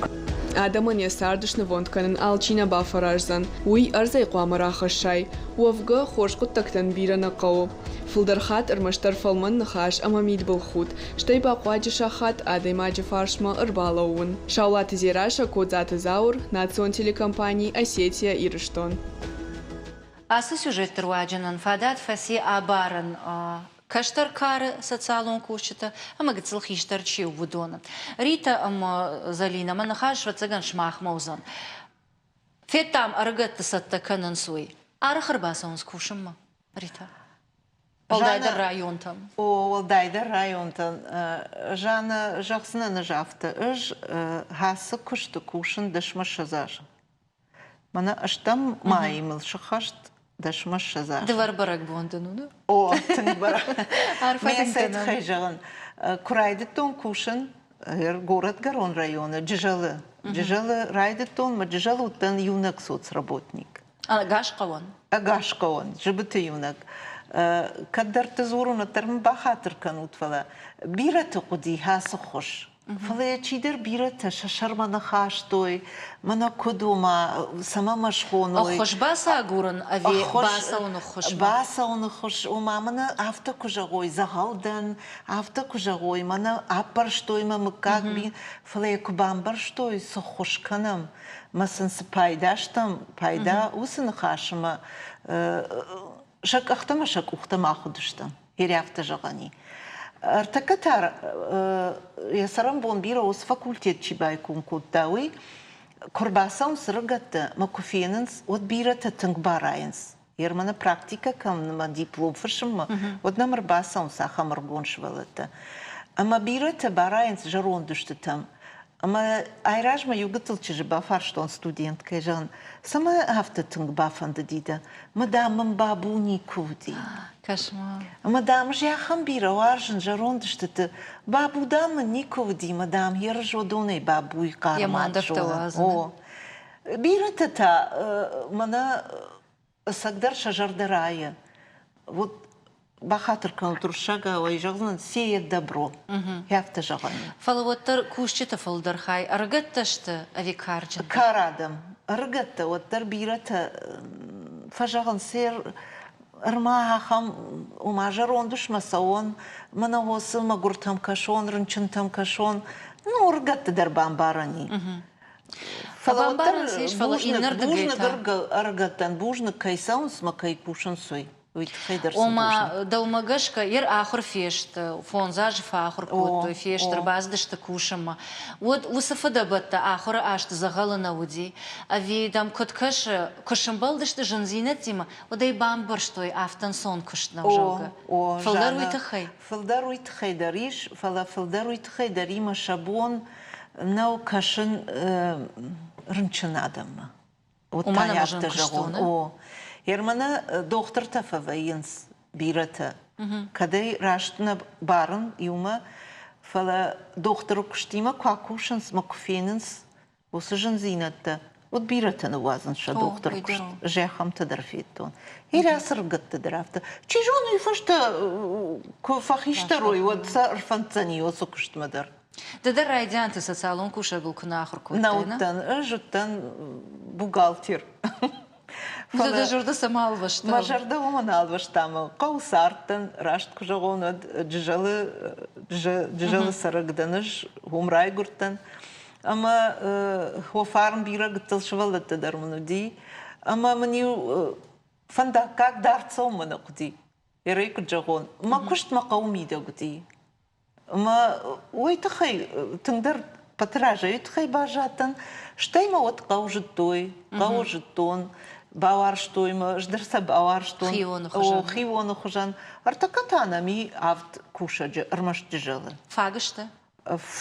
Speaker 5: Адӕмӕн йӕ цард снывонд кӕнын алчи нӕ бафӕраздзӕн. Уый ӕрдзӕй хъуамӕ рахӕссай. Уӕвгӕ, хорз хъуыддӕгтӕн бирӕ нӕ хъӕуы. Фылдӕр хатт ӕрмӕстдӕр фӕлмӕн ныхас ӕмӕ мидбылхудт, стӕй бахъуаджы сахат адӕймаджы фарсмӕ ӕрбалӕууын. Саулаты Дзерассӕ, Кодзаты Зауыр, национ телекомпани «Осетия-Ирыстон».
Speaker 1: Ацы сюжетты руаджы нын фадат фӕци абарын кӕстӕр кары социалон кусджыты ӕмӕ гыццыл хистӕр чи у, уыдоны. Ритӕ ӕмӕ Зӕлинӕ, мӕ ныхас, ӕвӕццӕгӕн, сымахмӕ уыдзӕн. Федтам, ӕрыгӕтты цӕттӕ кӕнынц, уый. Арӕх ӕрбацӕуынц кусынмӕ, Ритӕ? Уӕлдайдӕр районтӕм.
Speaker 3: О, уӕлдайдӕр районтӕм. Жанна, зӕгъдзынӕн ӕз афтӕ. Ӕз ацы куысты кусын дӕсмӕ ссӕдз азы. Мӕнӕ ӕстӕм майы мыл сыххӕст дӕсмӕ 20 азы.
Speaker 1: Дывӕр бӕрӕгбон дын у,
Speaker 3: О, тынг бӕрӕг. Мӕ цӕй тыххӕй зӕгъын. Куы райдыдтон кусын горӕтгӕрон районы Джызӕлы. Джызӕлы райдыдтон, мӕ Джызӕлы уыдтӕн иунӕг соцработник.
Speaker 1: Ӕгас хъӕуӕн?
Speaker 3: Ӕгас хъӕуӕн, Зыбыты иунӕг. Кӕддӕрты дзурын, уӕддӕр мын бахатыр кӕнут, фӕлӕ бирӕты хъуыди ацы ххуыс. Фӕлӕ йӕ чидӕр бирӕтӕ сӕ сӕрмӕ ныхастой, мӕнӕ куыд у ма, цӕмӕ мӕ схоной.
Speaker 1: Ӕххуыс бацагурын ӕви бацӕуыны ххуыс?
Speaker 3: Бацӕуыны ххуыс, ома мӕнӕ афтӕ куы зӕгъой, дзӕгъӕл дӕн, афтӕ куы зӕгъой, мӕнӕ аппӕрстой мӕ мыггаг, фӕлӕ йӕ куы бамбӕрстой, цы ххуыс кӕнӕм, мӕ сын цы пайда стӕм, пайда уыцы ныхасы мӕ сӕ къӕхтӕ мӕ сӕ къухтӕ ма хуыдыстӕм. Ирӕфтӕ зӕгъӕн и. Ӕртӕккӕ та йӕ цӕрӕнбон бирӕ уыцы факультет чи байком кодта, уый куы рбацӕуынц ӕрыгӕттӕ мӕ куы фенынц, уӕд бирӕтӕ тынг барайынц. Ерманы практикӕ кӕм мӕ диплом фыссынмӕ, уӕд нӕм ӕрбацӕуынц ахӕм ӕрыгон сывӕллӕттӕ. Ӕмӕ бирӕтӕ барайынц зӕронд устытӕм. Ӕмӕ айразмӕ иу гыццыл чызджы бафарстон студенткӕй, зӕгъын, цӕмӕ афтӕ тынг бафӕндыди дӕ? Мӕ, дам, мын бабу никуы уыди.
Speaker 1: Кӕс-ма.
Speaker 3: Ӕмӕ, дам, зӕххӕн бирӕ уарзын зӕронд устыты. Бабу, дам, мын никуы уыди, мӕ, дам, йе рзодонӕй бабуйы хъармад зонын. О. Бирӕтӕ та мӕнӕ ӕцӕгдӕр сӕ зӕрдӕ райы. Вот бахатыр кӕнут уырыссагау ӕй зӕгъдзынӕн сеет добро. Афтӕ зӕгъӕн.
Speaker 1: Фӕлӕ уӕддӕр кусджыты фылдӕр хай ӕрыгӕттӕ сты ӕви карджынтӕ?
Speaker 3: Кар адӕм. Ӕрыгӕттӕ уӕддӕр бирӕтӕ фӕзӕгъынц, сӕр ӕрма ахӕм, ома зӕронд усмӕ цӕуон, мӕнӕ уыцы мӕгуыртӕм кӕсон, рынчынтӕм кӕсон. Ну, ӕрыгӕтты дӕр бамбарӕн и. Фӕлӕ уӕддӕр бузныг, ӕрыгӕттӕн бузныг, кӕй цӕуынц мӕ кӕй кусынц, уый. Уый тыххӕй дӕр сын
Speaker 1: Ома, дӕумӕ гӕсгӕ, ер ахуыр фесты, фондз азы фӕахуыр кодтой, фесты, ӕрбацыдысты кусынмӕ. Уӕд уыцы фыдӕбӕттӕ ахуыры азты дзӕгъӕлы нӕ уыди? Ӕви дӕм куыд кӕсы, куы сымбӕлдысты зындзинӕдтимӕ, уӕд ӕй бамбӕрстой, афтӕ ӕнцон куыст нӕу, зӕгъгӕ? Фылдӕр уый тыххӕй?
Speaker 3: Фылдӕр уый тыххӕй дӕр ис, фӕлӕ фылдӕр уый тыххӕй дӕр и мӕ сӕ бон нӕу кӕсын рынчын адӕммӕ. Вот
Speaker 1: Уымӕн ӕмӕ
Speaker 3: афтӕ
Speaker 1: зын куыст у,
Speaker 3: зӕгъон.
Speaker 1: нӕ?
Speaker 3: О. Ерманы дохтыртӕ фӕвӕййынц бирӕтӕ. Кӕд ӕй раст нӕ барын иумӕ, фӕлӕ дохтыры куыстимӕ куы акусынц мӕ куы фенынц уыцы зындзинӕдтӕ, уӕд бирӕтӕ ныууадзынц сӕ дохтыры куыст. Зӕххӕмтӕ дӕр федтон. Ирӕ цыргӕтты дӕр афтӕ. Чи зоны, уый фӕстӕ куы фӕхистӕр уой, уӕд сӕ ӕрфӕнддзӕни уыцы куыстмӕ дӕр.
Speaker 1: Ды дӕр райдианты социалон кусӕгыл куы нӕ ахуыр кодтай,
Speaker 3: нӕ? уыдтӕн. Ӕз уыдтӕн бухгалтер.
Speaker 1: Фӕлӕ дӕ зӕрдӕ цӕмӕ ӕлвӕста?
Speaker 3: Мӕ зӕрдӕ уымӕн ӕлвӕста ӕмӕ хъӕуы цардтӕн, раст куы зӕгъон, уӕд Джызӕлы, Джызӕлы цӕрӕг дӕн ӕз, уым райгуырдтӕн. Ӕмӕ хо фарн бирӕ гыццыл сывӕллӕттӕ дӕр мын уыди. Ӕмӕ мын-иу фӕндаггаг дард цӕуынмӕ нӕ хъуыди. Ерӕй куыд зӕгъон, мӕ куыст мӕ хъӕуы мидӕг уыди. Ӕмӕ уый тыххӕй тынгдӕр пӕты разӕй тыххӕй баззадтӕн. Стӕй мӕ уӕд хъӕу зыдтой, хъӕуы зыдтон, бауарзтой мӕ, ӕз дӕр сӕ бауарзтон.
Speaker 1: Хионы хуызӕн.
Speaker 3: О, хионы хуызӕн. Ӕртӕккӕ та нӕм и авд кусӕджы ӕрмӕст Джызӕлы.
Speaker 1: Фаг сты?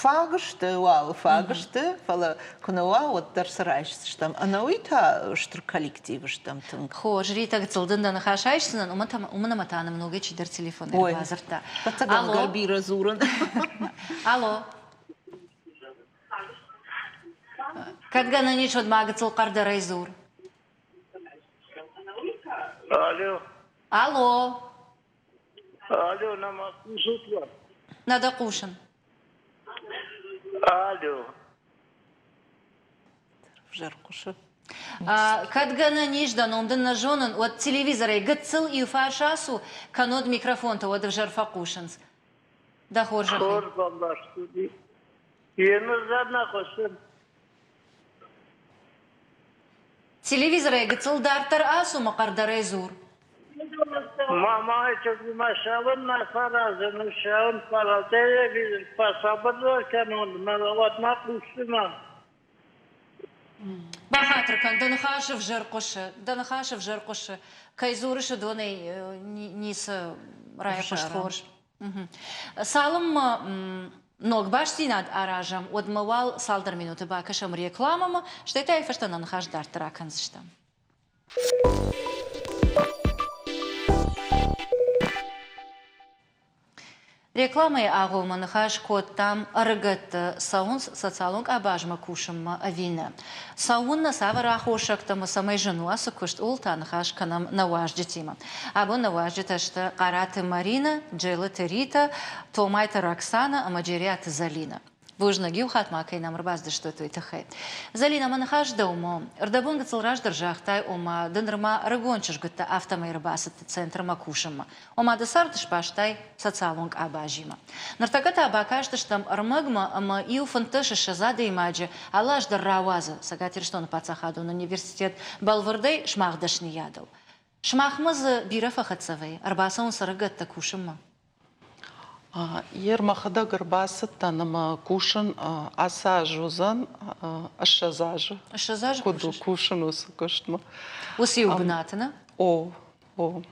Speaker 3: Фаг сты, уал фаг сты, фӕлӕ куы нӕ уа, уӕддӕр цы райсдзыстӕм. Ӕнӕуый та стыр коллектив стӕм тынг.
Speaker 1: Хорз, Рита, гыццыл дын дӕ ныхас айсдзынӕн, уымӕн ӕмӕ та нӕм ногӕй чидӕр телефонӕй ӕрбадзырдта.
Speaker 3: Ӕвӕццӕгӕн, бирӕ дзурын.
Speaker 1: Алло. Кӕд гӕнӕн ис, уӕд ма гыццыл хъӕрдӕрӕй дзур.
Speaker 13: Алло.
Speaker 1: Алло.
Speaker 13: Алло, нӕма хъусут уӕ?
Speaker 1: Нӕ дӕ хъусын.
Speaker 13: Алло.
Speaker 3: Ӕвзӕр хъуысы.
Speaker 1: Кӕд гӕнӕн ис, дӕ ном дын нӕ зонын, уӕд телевизорӕй гыццыл иу фарс ацу, кӕннод микрофонтӕ уӕд ӕвзӕр фӕхъусынц. Дӕ хорзӕхӕй.
Speaker 13: Хорз бамбӕрстон. Йемӕ нӕ хъусын.
Speaker 1: Телевизорӕй гыццыл дарддӕр ацу мӕ хъӕрдӕрӕй дзур.
Speaker 13: Мамайы чызгмӕ цӕуын нӕ фӕразын, цӕуын фӕлӕ телевизор фӕсабырдӕр кӕнон, мӕ уӕдмӕ хъусдзынӕн.
Speaker 1: Бахатыр кӕн, дӕ ныхас ӕвзӕр хъуысы, дӕ ныхас ӕвзӕр хъуысы. Кӕй дзурыс, уыдонӕй ницы райхъуыст хорз. Цалынмӕ ног бастдзинад аразӕм, уӕдмӕ уал цалдӕр минуты бакӕсӕм рекламӕмӕ, стӕй та йӕ фӕстӕ нӕ ныхас дарддӕр акӕндзыстӕм. Рекламӕйы агъоммӕ ныхас кодтам, ӕрыгӕтты цӕуынц социалон къабазмӕ кусынмӕ ӕви нӕ. Цӕуыннӕ, цавӕр аххосӕгтӕ ӕмӕ цӕмӕй зын у ацы куыст, ууыл та ныхас кӕнӕм нӕ уазджытимӕ. Абон нӕ уазджытӕ сты Хъараты Маринӕ, Джелыты Ритӕ, Томайты Роксанӕ ӕмӕ Джериаты Зӕлинӕ. Бузныг, иу хатт ма кӕй нӕм ӕрбацыдыстут, уый тыххӕй. Зӕлинӕ, мӕ ныхас дӕумӕ. Ӕрдӕбон гыццыл раздӕр загътай, ома ды нырма ӕрыгон чызг уыдтӕ, афтӕмӕй ӕрбацыдтӕ центрмӕ кусынмӕ. Ома ды цард сбастай социалон къабазимӕ. Ныртӕккӕ та бакастыстӕм ӕрмӕгмӕ ӕмӕ иу 25 адӕймаджы алы аз дӕр рауадзы Цӕгат Ирыстоны паддзахадон университет бӕлвырдӕй сымах дӕсныйадыл. Сымахмӕ дзы бирӕ фӕхӕццӕ вӕййы, ӕрбацӕуынц ӕрыгӕттӕ кусынмӕ?
Speaker 4: Ер мӕхӕдӕг ӕрбацыдтӕн ӕмӕ кусын ацы аз уыдзӕн 20 азы.
Speaker 1: 20 азы
Speaker 4: Куыд кусын уыцы куыстмӕ.
Speaker 1: Уыцы иу бынаты, нӕ?
Speaker 4: О, о.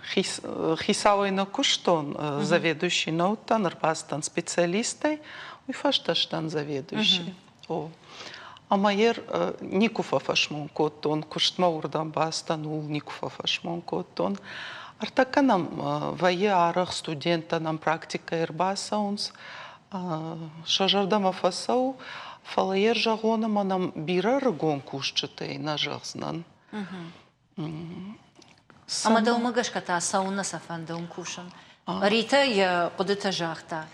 Speaker 4: Хицауӕй нӕ куыстон, заведующий нӕ уыдтӕн, ӕрбацыдтӕн специалистӕй, уый фӕстӕ сдӕн заведующий. О. Ӕмӕ ер никуы фӕфӕсмон кодтон, куыстмӕ уырдӕм бацыдтӕн, ууыл никуы фӕфӕсмон кодтон. Ӕртӕккӕ нӕм вӕййы арӕх студенттӕ нӕм практикӕйы ӕрбацӕуынц, сӕ зӕрдӕмӕ фӕцӕуы, фӕлӕ ер зӕгъон ӕмӕ нӕм бирӕ ӕрыгон кусджытӕй нӕ зӕгъдзынӕн.
Speaker 1: Ӕмӕ дӕумӕ гӕсгӕ та цӕуылнӕ сӕ фӕнды уым кусын? Ритӕ йӕ хъуыдытӕ загъта.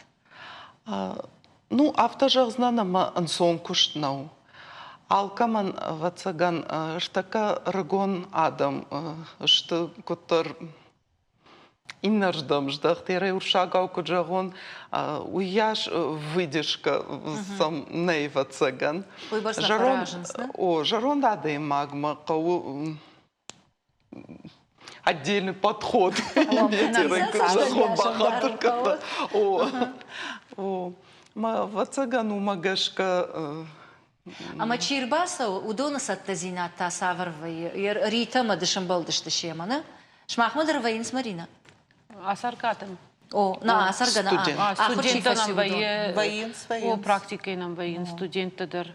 Speaker 4: Ну, афтӕ зӕгъдзынӕн, ӕмӕ ӕнцон куыст нӕу. Алкӕмӕн, ӕвӕццӕгӕн, ӕртӕккӕ ӕрыгон адӕм сты куыддӕр иннӕрдӕм здӕхт. Ерӕй урсагау куыд зӕгъон, уыйас выдержка сӕм нӕй, ӕвӕццӕгӕн.
Speaker 1: Уыйбӕрц нӕ фӕразынц, нӕ?
Speaker 4: О, зӕронд адӕймагмӕ хъӕуы отдельный подход бахатыр кӕнын. О, о. Ӕвӕццӕгӕн, уымӕ гӕсгӕ
Speaker 1: Ӕмӕ чи рбацӕуы, уыдоны цӕттӕдзинад та цавӕр вӕййы? Ритӕ ӕмӕ ды сӕмбӕлдысты семӕ, нӕ? Сымахмӕ дӕр вӕййынц, Маринӕ?
Speaker 2: Ацӕргӕ адӕм.
Speaker 1: О, нӕ, ацӕргӕ нӕ. Ахуыр чи фӕци, уыдон.
Speaker 3: Вӕййынц,
Speaker 2: вӕййынц. О, практикӕйы нӕм вӕййынц студенттӕ дӕр.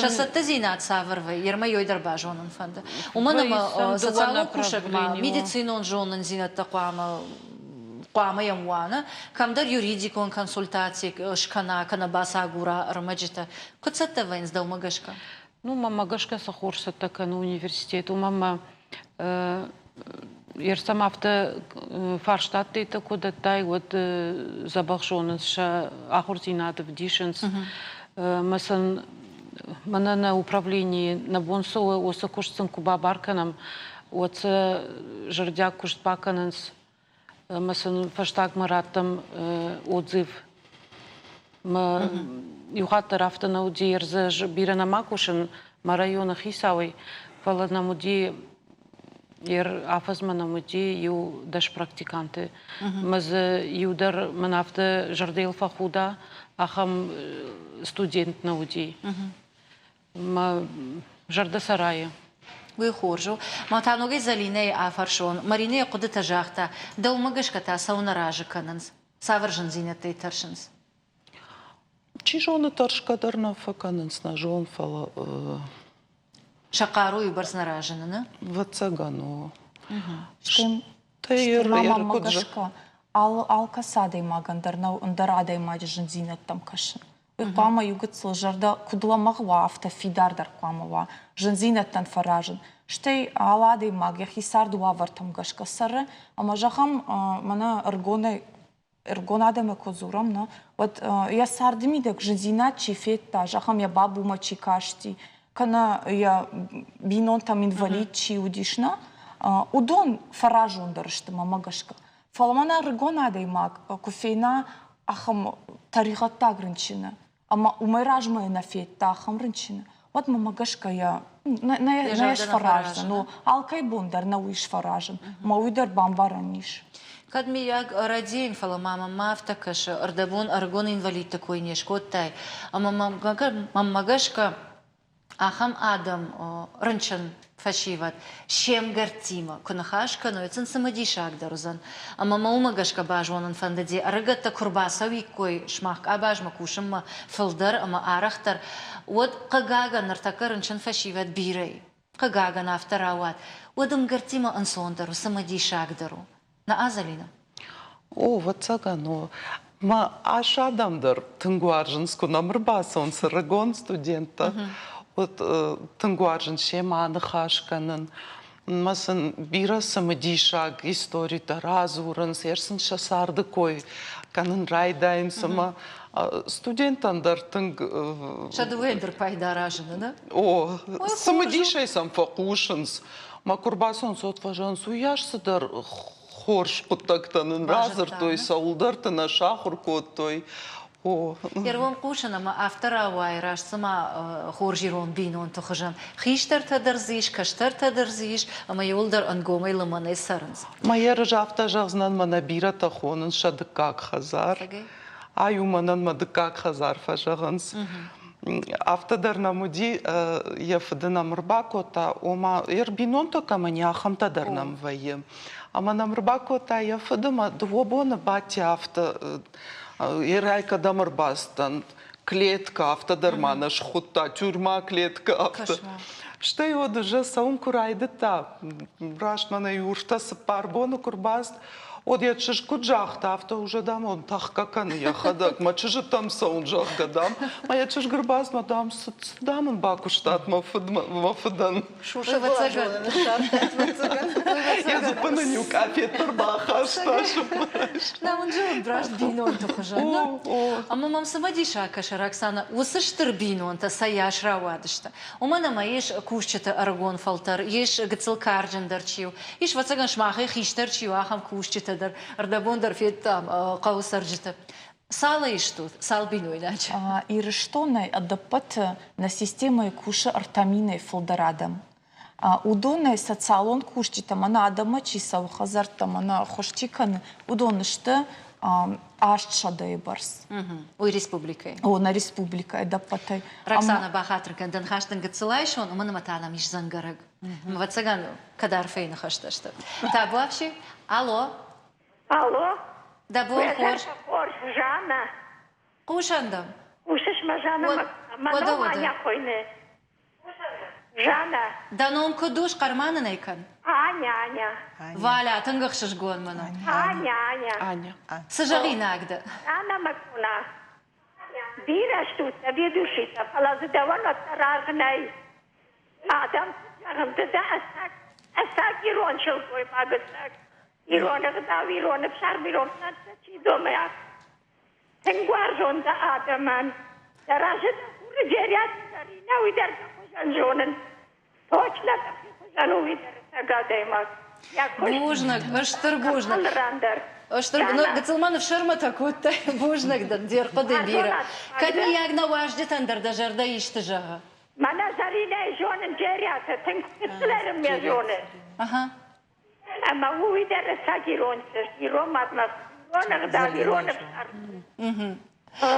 Speaker 1: Сӕ цӕттӕдзинад цавӕр вӕййы, ермӕ ёй дӕр базонын фӕнды. Уымӕн ӕмӕ социалон кусӕгмӕ медицинон зонындзинӕдтӕ хъуамӕ хъуамӕ йӕм уа, нӕ? Кӕмдӕр юридикон консультаци скӕна кӕнӕ бацагура ӕрмӕджытӕ. Куыд цӕттӕ вӕййынц дӕумӕ гӕсгӕ?
Speaker 2: Ну, мӕнмӕ гӕсгӕ цы хорз цӕттӕ кӕны университет, уымӕн мӕ Ерсӕм афтӕ фарстатӕ куы дӕттай, уӕд дзӕбӕх зонынц, сӕ ахуырдзинад ӕвдисынц. Мӕ сын мӕнӕ нӕ управленийы нӕ бон цы у, уыцы куыст сын куы бабар кӕнӕм, уӕд сӕ зӕрдиаг куыст бакӕнынц ӕмӕ сын фӕстагмӕ раттӕм отзыв. Мӕ иу хатт дӕр афтӕ нӕ уыди, ӕрдзы ӕз бирӕ нӕма кусын. мӕ районы хицауӕй, фӕлӕ нӕм уыди афӕдзмӕ нӕм уыди иу 10 практиканты. Мӕ дзы иу дӕр мӕн афтӕ зӕрдӕйыл фӕхуда, ахӕм студент нӕ уыди. Мӕ зӕрдӕ сӕ райы.
Speaker 1: Уый хорз у. Мӕ та ногӕй Зӕлинӕйы афӕрсон. Маринӕ йӕ хъуыдытӕ загъта, дӕумӕ гӕсгӕ та цӕуынӕ разы кӕнынц? Цавӕр зындзинӕдтӕй тӕрсынц?
Speaker 4: Чи зоны, тӕрсгӕ дӕр нӕ фӕкӕнынц, нӕ зон, фӕлӕ
Speaker 1: Сӕ хъаруйы бӕрц нӕ разыны, нӕ?
Speaker 4: Ӕвӕццӕгӕн, о.
Speaker 8: Стӕй мамӕмӕ гӕсгӕ алкӕцы адӕймагӕн дӕр нӕу ӕндӕр адӕймаджы зындзинӕдтӕм кӕсын. Уый хъуамӕ иу гыццыл зӕрдӕ куыд лӕмӕгъ уа, афтӕ фидардӕр хъуамӕ уа, зындзинӕдтӕн фӕразын. Стӕй алы адӕймаг йӕхи царды уавӕртӕм гӕсгӕ цӕры, ӕмӕ зӕгъӕм, мӕнӕ ӕрыгонӕй ӕрыгон адӕмы куы дзурӕм, нӕ, уӕд йӕ царды мидӕг зындзинад чи федта, зӕгъӕм, йӕ бабумӕ чи касти, кӕнӕ йӕ бинонтӕм инвалид чи уыдис, нӕ, уыдон фӕразондӕр сты, мӕмӕ гӕсгӕ. Фӕлӕ мӕнӕ ӕрыгон адӕймаг куы фена ахӕм тӕригъӕддаг рынчыны, ӕмӕ уымӕй размӕ нӕ федта ахӕм рынчыны, уӕд мӕмӕ гӕсгӕ йӕ нӕ сфӕраздзӕн. Алкӕй бон дӕр нӕ уый сфӕразын, ӕмӕ уый дӕр бамбарӕн ис.
Speaker 1: Кӕд миййаг рӕдийын, фӕлӕ ма мӕнмӕ афтӕ кӕсы, ӕрдӕбон ӕрыгон инвалидты кой не скодтай, ӕмӕ мӕнмӕ гӕсгӕ ахӕм адӕм, рынчын фӕсивӕд, се мгӕрттимӕ куы ныхас кӕной, сын цымыдисагдӕр уыдзӕн. Ӕмӕ мӕ уымӕ гӕсгӕ базонын фӕндыди, ӕрыгӕттӕ куы рбацӕуиккой сымах къабазмӕ кусынмӕ фылдӕр ӕмӕ арӕхдӕр, уӕд, хъыгагӕн, ныртӕккӕ рынчын фӕсивӕд бирӕ и. Хъыгагӕн, афтӕ рауад. Уӕд ӕмгӕрттимӕ ӕнцондӕр у, цымыдисагдӕр у. Нӕ, Азалина?
Speaker 4: О, ӕвӕццӕгӕн, о. Мӕ ас адӕм дӕр тынг уарзынц, куы нӕм ӕрбацӕуынц ӕрыгон студенттӕ, уӕд тынг уарзынц семӕ аныхас кӕнын. Мӕ сын бирӕ цымыдисаг историтӕ радзурынц, йе сын сӕ царды кой кӕнын райдайынц ӕмӕ студенттӕн дӕр тынг...
Speaker 1: Сӕ дыууӕйӕн дӕр пайда разыны, нӕ?
Speaker 4: О, цымыдисӕй сӕм фӕхъусынц. Мӕ куы рбацӕуынц, уӕд фӕзӕгъынц, уыйас цыдӕр хорз хъуыддӕгтӕ нын радзырдтой, цӕуылдӕрты нӕ сахуыр кодтой. О.
Speaker 1: Ирон хъусын ӕмӕ афтӕ рауайы, раст цыма хорз ирон бинонты хуызӕн. Хистӕртӕ дӕр дзы ис, кӕстӕртӕ дӕр дзы ис, ӕмӕ иуылдӕр ӕнгомӕй лымӕнӕй цӕрынц.
Speaker 4: Мӕ ерыс афтӕ зӕгъдзынӕн, мӕнӕ бирӕтӕ хонынц сӕ дыккаг хӕдзар. Ай у мӕнӕн мӕ дыккаг хӕдзар фӕзӕгъынц. Афтӕ дӕр нӕм уыди, йӕ фыды нӕм ӕрбакодта, ома йе рбинонтӕ кӕмӕн и, ахӕмтӕ дӕр нӕм вӕййы. Ӕмӕ нӕм ӕрбакодта йӕ фыды мӕ дыууӕ боны бадти афтӕ, ерӕй кӕдӕм ӕрбацыдтӕн, клетка, афтӕ дӕр ма нӕ схуыдта, тюрьма, клетка, афтӕ. Стӕй уӕд уже цӕуын куы райдыдта, раст мӕнӕ иу ӕртӕ-цыппар боны куы рбацыд, Уӕд йӕ чызг куыд загъта, афтӕ уже, дам, он тӕхгӕ кӕны йӕхӕдӕг, мӕ чызджытӕм цӕуын, зӕгъгӕ, дам. Мӕ йӕ чызг ӕрбацыд, мӕ, дам, цы, дам, ын бакуыстат мӕ фыд, мӕ фыдӕн. Йӕ дзыппы нын иу къафет дӕр бахаста.
Speaker 1: Нӕ мын зӕгъын, раст бинонты хуызӕн. Ӕмӕ мӕм цымыдисаг кӕсы, Роксана, уыцы стыр бинонтӕ цӕйас рауадысты? Уымӕн ӕмӕ ис кусджыты ӕрыгон фӕлтӕр, ис гыццыл карджындӕр чи у, Ис, ӕвӕццӕгӕн, сымахӕй хистӕр чи у, ахӕм кусджытӕ дӕр. Ӕрдӕбон дӕр федтам хъӕуы цӕрджыты. Цалӕй стут, цал бинойнаджы?
Speaker 8: Ирыстонӕй ӕдӕппӕты нӕ системӕйы кусы ӕртӕ минӕй фылдӕр адӕм. Уыдонӕй социалон кусджытӕ мӕнӕ адӕммӕ чи цӕуы, хӕдзӕрттӕ мӕнӕ ӕххуыс чи кӕны, уыдон сты 800-йы бӕрц.
Speaker 1: Уый республикӕйы?
Speaker 8: О, нӕ республикӕйы ӕдӕппӕтӕй.
Speaker 1: Роксана, бахатыр кӕн, дӕ ныхас дын гыццыл айсон, уымӕн ӕмӕ та нӕм ис дзӕнгӕрӕг. Ӕвӕццӕгӕн, кӕд арфӕйы ныхӕстӕ сты. Табуафси, алло.
Speaker 14: Алло.
Speaker 1: Дӕ бон хорз.
Speaker 14: Хорз, Жанна.
Speaker 1: Хъусӕн дӕм.
Speaker 14: Хъусыс мӕ, Жанна, мӕ ном Аня хуыйны. Жанна.
Speaker 1: Дӕ ном куыд у, схъӕр-ма нын ӕй кӕн.
Speaker 14: Аня, Аня.
Speaker 1: Валя, тынг ӕхсызгон мын у.
Speaker 14: Аня, Аня.
Speaker 4: Аня.
Speaker 1: Цы зӕгъинаг дӕ?
Speaker 14: Анна Макуна. Бирӕ стут, ведущийтӕ, фӕлӕ дзы дӕуӕн уӕддӕр аргъ нӕй. Адӕм зӕгъын, ды дӕ ӕцӕг, ӕцӕг ирон сылгоймаг, ӕцӕг ирон ӕгъдау, ирон ӕфсарм, ирон цӕттӕ чи домы. Тынг уарзон дӕ адӕмӕн. Дӕ разы дӕ хуры Джериаты Зӕринӕ, уый дӕр дӕ хуызӕн зонын. Точно дӕхи хуызӕн у, уый дӕр ӕцӕг адӕймаг.
Speaker 1: Бузныг, стыр бузныг.
Speaker 14: Алы ран дӕр.
Speaker 1: Стыр, ну, гыццыл ма ныфсӕрмытӕ кодтай. Бузныг дын, де рхъуыды бирӕ. Кӕд миййаг нӕ уазджытӕн дӕр дӕ зӕрдӕ исты зӕгъы?
Speaker 14: Мӕнӕ Зӕринӕйы зонын Джериаты, тынг гыццылӕрын мӕ зоны. Ӕмӕ уый дӕр ӕцӕг ирон чызг, ирон мадмӕ, ирон ӕгъдау, ирон ӕфсарм.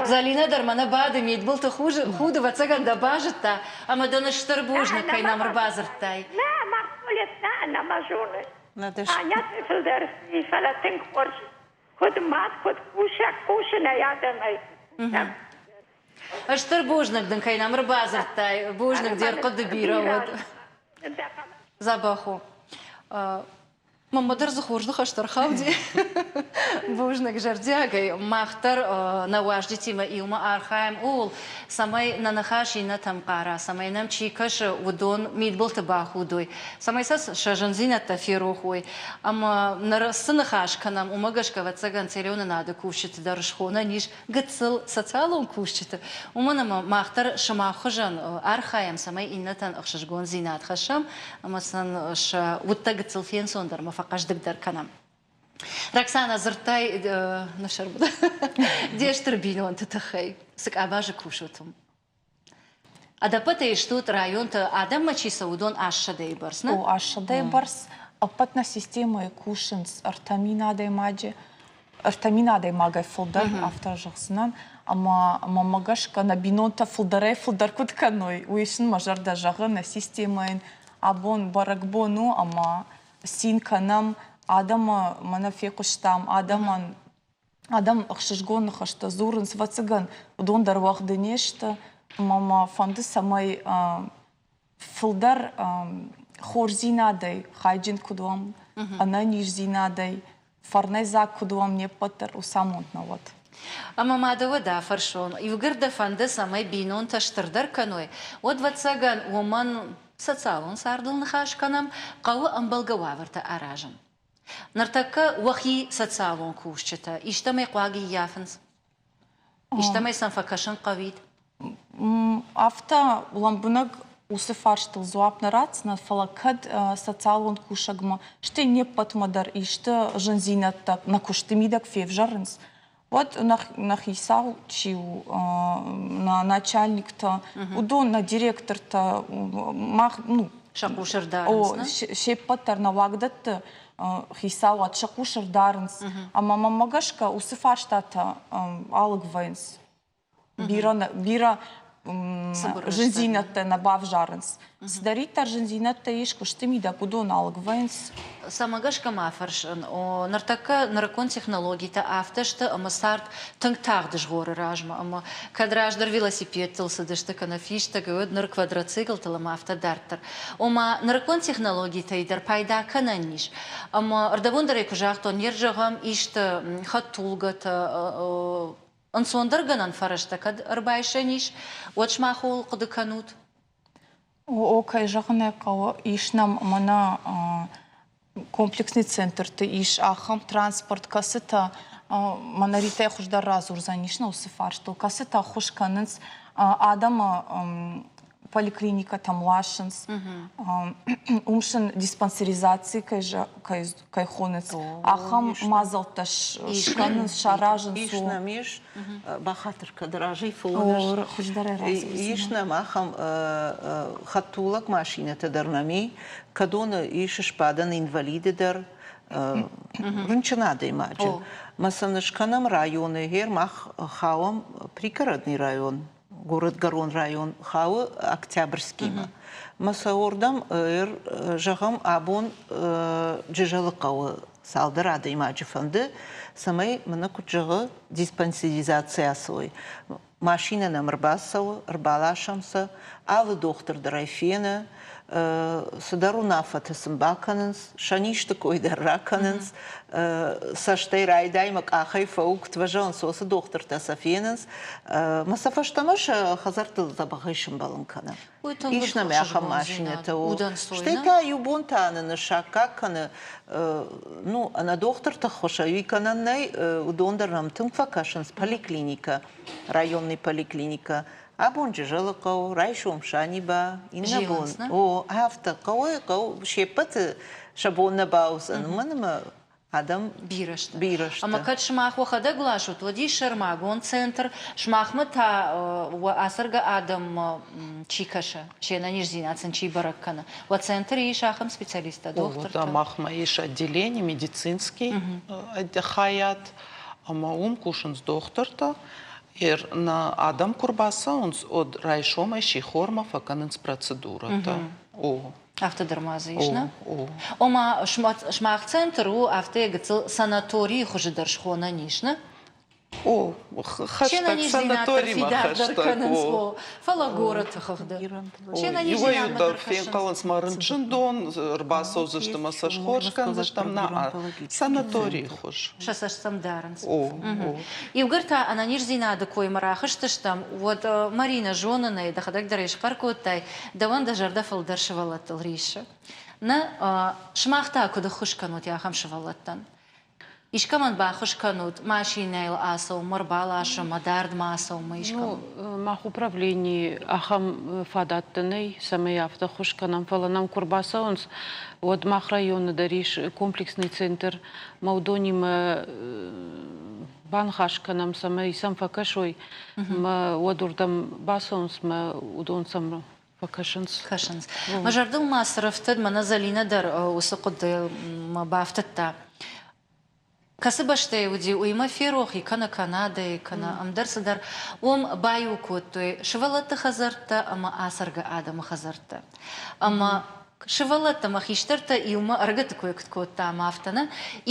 Speaker 1: Зӕлинӕ дӕр мӕнӕ бады, мидбылты худы, ӕвӕццӕгӕн дӕ базыдта, ӕмӕ дын стыр бузныг, кӕй нӕм ӕрбадзырдтай.
Speaker 14: Нӕ, Махмулет нӕ, нӕ мӕ зоны. Аняты фылдӕр фӕлӕ тынг хорз. Куыд мад, куыд кусӕг, хъусынӕй адӕмӕй.
Speaker 1: Стыр бузныг дын, кӕй нӕм ӕрбадзырдтай. Бузныг, де рхъуыды бирӕ уыд. Дзӕбӕх у. Мамӕ дӕр дзы хорз ныхӕстӕ рхауди. Бузныг зӕрдиагӕй. Мах дӕр нӕ уазджытимӕ иумӕ архайӕм ууыл, цӕмӕй нӕ ныхас иннӕтӕм хъара, цӕмӕй нӕм чи кӕсы, уыдон мидбылты бахудой, цӕмӕй сӕ сӕ зындзинӕдтӕ ферох уой. Ӕмӕ ныр цы ныхас кӕнӕм, уымӕ гӕсгӕ, ӕвӕццӕгӕн, телеуынынады кусджыты дӕр схонӕн ис гыццыл социалон кусджыты, уымӕн ӕмӕ мах дӕр сымах хуызӕн архайӕм, цӕмӕй иннӕтӕн ӕхсызгондзинад хӕссӕм ӕмӕ сын сӕ удтӕ гыццыл фенцондӕр ӕмӕ фӕхъӕздыгдӕр кӕнӕм. Роксана, дзырдтай де стыр бинонты тыххӕй. Цы къабазы кусут уым? Ӕдӕппӕтӕй стут районты адӕммӕ чи цӕуы, уыдон ассӕдӕйы бӕрц, нӕ?
Speaker 8: О, ассӕдӕйы бӕрц. Ӕппӕт нӕ системӕйы кусынц 3000 адӕймаджы. 3000 адӕймагӕй фылдӕр, афтӕ зӕгъдзынӕн. Ӕмӕ мӕнмӕ гӕсгӕ нӕ бинонтӕ фылдӕрӕй фылдӕр куыд кӕной, уый сын мӕ зӕрдӕ зӕгъы, нӕ системӕйӕн абон бӕрӕгбон у ӕмӕ цин кӕнӕм, адӕмы мӕнӕ фехъуыстам, адӕмӕн Адӕм ӕхсызгон ныхӕстӕ дзурынц, ӕвӕццӕгӕн, уыдон дӕр уӕгъды не сты. Ӕмӕ мӕ фӕнды, цӕмӕй фылдӕр хорздзинадӕй хайджын куыд уӕм, ӕнӕниздзинадӕй, фӕрнӕйдзаг куыд уӕм не ппӕт дӕр, уыцы амонд нӕ уӕд.
Speaker 1: Ӕмӕ ма дӕ уӕд афӕрсон, иугӕр дӕ фӕнды, цӕмӕй бинонтӕ стырдӕр кӕной, уӕд, ӕвӕццӕгӕн, уымӕн социалон цардыл ныхас кӕнӕм, хъӕуы ӕмбӕлгӕ уавӕртӕ аразын. Ныртӕккӕ уӕхи социалон кусджытӕ истӕмӕй хъуаг ӕййафынц? Истӕмӕй сӕм фӕкӕсын хъӕуид?
Speaker 8: Афтӕ лӕмбынӕг уыцы фарстыл дзуапп нӕ ратдзынӕн, фӕлӕ кӕд социалон кусӕгмӕ, стӕй не ппӕтмӕ дӕр исты зындзинӕдтӕ нӕ куысты мидӕг февзӕрынц, уӕд нӕ хицау чи у, нӕ начальниктӕ, уыдон, нӕ директортӕ, мах, ну,
Speaker 1: сӕ хъус ӕрдарынц,
Speaker 8: се ппӕт дӕр нӕ уагдӕтты хицауад сӕ хъус ӕрдарынц. Ӕмӕ мӕнмӕ гӕсгӕ уыцы фарстатӕ алыг вӕййынц. Бирӕ, бирӕ зындзинӕдтӕ нӕ бавзарынц. Цыдӕриддӕр зындзинӕдтӕ ис куысты мидӕг, уыдон алыг вӕййынц.
Speaker 1: Цӕмӕ гӕсгӕ ма фӕрсын, ныртӕккӕ нырыккон технологитӕ афтӕ сты, ӕмӕ цард тынг тагъд згъоры размӕ. Ӕмӕ кӕд раздӕр велосипедтыл цыдысты кӕнӕ фистӕгӕй, уӕд ныр квадроциклтыл ӕмӕ афтӕ дарддӕр. Ома, нырыккон технологитӕй дӕр пайда кӕнӕн ис. Ӕмӕ ӕрдӕбон дӕр ӕй куы загътон, не рзӕгъӕм исты хӕдтулгӕтӕ, ӕнцондӕргӕнӕн фӕрӕзтӕ кӕд ӕрбайсӕн ис, уӕд сымах ууыл хъуыды кӕнут?
Speaker 8: О, кӕй зӕгъын ӕй хъӕуы, ис нӕм мӕнӕ комплексный центрты ис ахӕм транспорт, кӕцытӕ мӕнӕ Ритӕ хуыздӕр радзурдзӕнис нӕ уыцы фарстыл, кӕцытӕ ӕххуыс кӕнынц адӕмы поликлиникӕтӕм ласынц, уым сын диспансеризаци кӕй, кӕй, кӕй хонынц, ахӕм мадзӕлттӕ скӕнынц, саразынц.
Speaker 3: Ис нӕм ис, бахатыр кӕд разӕй фӕуыныс. Ис нӕм ахӕм хӕдтулӕг машинӕтӕ дӕр нӕм и, кӕдоны ис сбадӕн инвалиды дӕр, рынчын адӕймаджы. Мӕ сын скӕнӕм районы, гъер мах хауӕм пригородный район, горӕтгӕрон район хауы Октябрьскимӕ. Мӕ сӕ уырдӕм, зӕгъӕм, абон Джызӕлы хъӕуы цалдӕр адӕймаджы фӕнды, цӕмӕй мӕнӕ куыд зӕгъы, диспансеризаци ацӕуой. Машинӕ нӕм ӕрбацӕуы, ӕрбаласӕм сӕ, алы дохтыр дӕр ӕй фены, цыдӕр уынаффӕтӕ сын бакӕнынц, сӕ низты кой дӕр ракӕнынц, цӕстӕй райдай мӕ къахӕй фӕу, куыд фӕзӕгъынц, уыцы дохтыртӕ сӕ фенынц, мӕ сӕ фӕстӕмӕ сӕ хӕдзӕрттыл дзӕбӕхӕй сымбӕлын кӕны. Ис нӕм ахӕм машинӕтӕ. Стӕй та иу бон та нын саккаг кӕны, ну, ӕнӕ дохтырты ххуысӕй уый кӕнӕн нӕй, уыдон дӕр нӕм тынг фӕкӕсынц, поликлиникӕ, районный поликлиникӕ. Абон Джызӕлы хъӕу, райсом Саниба, иннӕ бон, о, афтӕ, хъӕуӕй хъӕу се ппӕты сӕ бон нӕ бауыдзӕн, уымӕн ӕмӕ. Адӕм
Speaker 1: бирӕ сты.
Speaker 3: Бирӕ сты.
Speaker 1: Ӕмӕ кӕд сымах уӕхӕдӕг ласут, уӕд ис сӕрмагонд центр, сымахмӕ та уӕ ацӕргӕ адӕммӕ чи кӕсы, се нӕниздзинад сын чи бӕрӕг кӕны, уӕ центры ис ахӕм специалисттӕ, дохтыртӕ?
Speaker 4: Да, махмӕ ис отделение, медицинский хайад, ӕмӕ уым кусынц дохтыртӕ. Нӕ адӕм куы рбацӕуынц, уӕд райсомӕй сихормӕ фӕкӕнынц процедурӕтӕ. О.
Speaker 1: Афтӕ дӕр ма дзы ис, нӕ? Ома, сымах центр у афтӕ гыццыл санаторийы хуызы дӕр схонӕн ис, нӕ?
Speaker 4: О, хӕстӕг санаторимӕ хӕстӕг.
Speaker 1: О, фӕлӕ горӕты хыгъды.
Speaker 4: Иуӕй-иутӕ фенхъӕлынц ма рынчындон, ӕрбацӕудзысты ӕмӕ сӕ схорз кӕндзыстӕм. Нӕ, санаторийы хуыз.
Speaker 1: Сӕ цӕст сӕм дарынц. Иугӕр та ӕнӕниздзинады коймӕ рахызтыстӕм, уӕд Маринӕ зонын ӕй, дӕхӕдӕг дӕр ӕй схъӕр кодтай, дӕуӕн дӕ зӕрдӕ фылдӕр сывӕллӕттыл риссы. Нӕ, сымах та куыд ӕххуыс кӕнут ахӕм сывӕллӕттӕн? Искӕмӕн баххуыс кӕнут машинӕйыл ацӕуынмӕ, ӕрбаласынмӕ, дардмӕ ацӕуынмӕ искӕмӕн?
Speaker 2: Ну, мах управленийы ахӕм фадӕттӕ нӕй, цӕмӕй афтӕ ххуыс кӕнӕм, фӕлӕ нӕм куы ӕрбацӕуынц, уӕд мах районы дӕр ис комплексный центр, мӕ уыдонимӕ баныхас кӕнӕм, цӕмӕй сӕм фӕкӕсой, мӕ уӕд уырдӕм бацӕуынц, мӕ уыдон сӕм фӕкӕсынц.
Speaker 1: Кӕсынц. Мӕ зӕрдыл ма цы рӕфтыд, мӕнӕ Зӕлинӕ дӕр уыцы хъуыдымӕ бафтыдта. Кӕцы бӕстӕйы уыди, уыимӕ ферох и кӕнӕ Канадӕйы, кӕнӕ ӕндӕр цыдӕр. Уым баиу кодтой сывӕллӕтты хӕдзӕрттӕ ӕмӕ ацӕргӕ адӕмы хӕдзӕрттӕ. Ӕмӕ сывӕллӕттӕ ӕмӕ хистӕртӕ иумӕ ӕрыгӕтты кой куыд кодтам, афтӕ нӕ,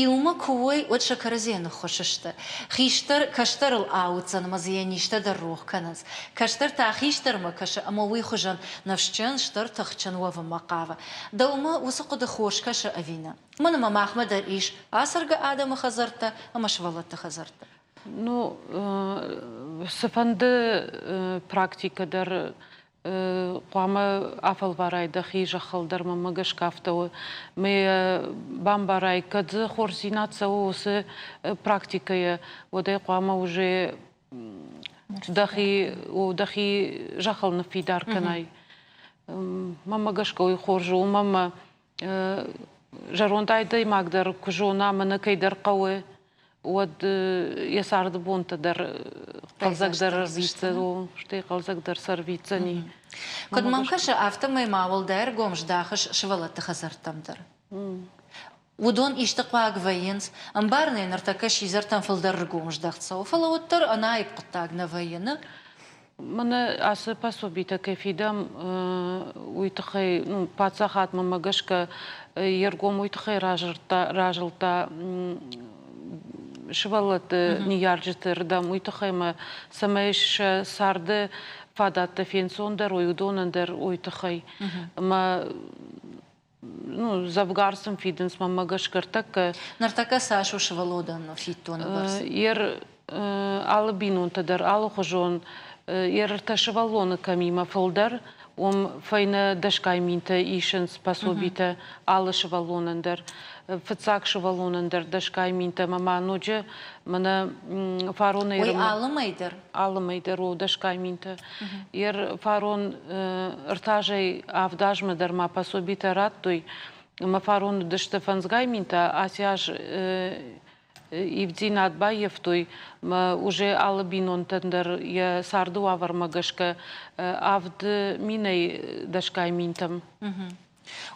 Speaker 1: иумӕ куы уой, уӕд сӕ кӕрӕдзийӕн ныххуыс сты. Хистӕр кӕстӕрыл ауддзӕн ӕмӕ дзы йӕ низтӕ дӕр рох кӕнынц. Кӕстӕр та хистӕрмӕ кӕсы ӕмӕ уый хуызӕн ныфсджын, стыр тыхджын уӕвынмӕ хъавы. Дӕумӕ уыцы хъуыды хорз кӕсы ӕви нӕ? Уымӕн ӕмӕ махмӕ дӕр ис ацӕргӕ адӕмы хӕдзӕрттӕ ӕмӕ сывӕллӕтты хӕдзӕрттӕ.
Speaker 2: Ну, цыфӕнды практикӕ дӕр хъуамӕ афӕлварай дӕхи зӕххыл дӕр мӕнмӕ гӕсгӕ афтӕ у. Мӕ бамбарай, кӕд дзы хорздзинад цӕуы уыцы практикӕйӕ, уӕд ӕй хъуамӕ уже дӕхи, дӕхи зӕххыл ныффидар кӕнай. Мӕнмӕ гӕсгӕ уый хорз у, уымӕн ӕмӕ зӕронд адӕймаг дӕр куы зона, мӕнӕ кӕйдӕр хъӕуы, уӕд йӕ царды бонтӕ дӕр хъӕлдзӕгдӕр ӕрвитдзӕн, стӕй хъӕлдзӕгдӕр сӕрвитдзӕни.
Speaker 1: Куыд мӕм кӕсы, афтӕмӕй ма уӕлдай ӕргом здахыс сывӕллӕтты хӕдзӕрттӕм дӕр. Уыдон исты хъуаг вӕййынц. Ӕмбарын ӕй, ныртӕккӕ сидзӕртӕм фылдӕр ӕргом здӕхт цӕуы, фӕлӕ уӕддӕр ӕнаипп хъуыддаг нӕ вӕййы, нӕ?
Speaker 2: Мӕнӕ ацы пособитӕ кӕй фидӕм, уый тыххӕй ну, паддзахад мӕнмӕ гӕсгӕ йе ргом уый тыххӕй разылдта сывӕллӕтты ныййарджыты рдӕм, уый тыххӕй мӕ цӕмӕй сӕ царды фадӕттӕ фенцондӕр уой, уыдонӕн дӕр уый тыххӕй. Ӕмӕ ну, дзӕвгар сын фидынц мӕнмӕ гӕсгӕ ӕртӕккӕ.
Speaker 1: Ныртӕккӕ цас у сывӕллонӕн фиддоны бӕрц?
Speaker 2: Ер алы бинонтӕ дӕр алыхуызон ер ӕртӕ сывӕллоны кӕмимӕ фылдӕр, уым фӕйнӕ дӕсгай минтӕ исынц пособитӕ алы сывӕллонӕн дӕр. Фыццаг сывӕллонӕн дӕр дӕсгай минтӕ ӕмӕ ма ноджы мӕнӕ фаронӕй
Speaker 1: Уый алы мӕй дӕр?
Speaker 2: Алы мӕй дӕр у дӕсгай минтӕ. Ер фарон ӕртазӕй авд азмӕ дӕр ма пособитӕ радтой. Ӕмӕ фарон уыдысты фӕндзгай минтӕ, ацы аз ивддзинад баййӕфтой. Мӕ уже алы бинонтӕн дӕр йӕ царды уавӕрмӕ гӕсгӕ авд минӕй дӕсгай минтӕм.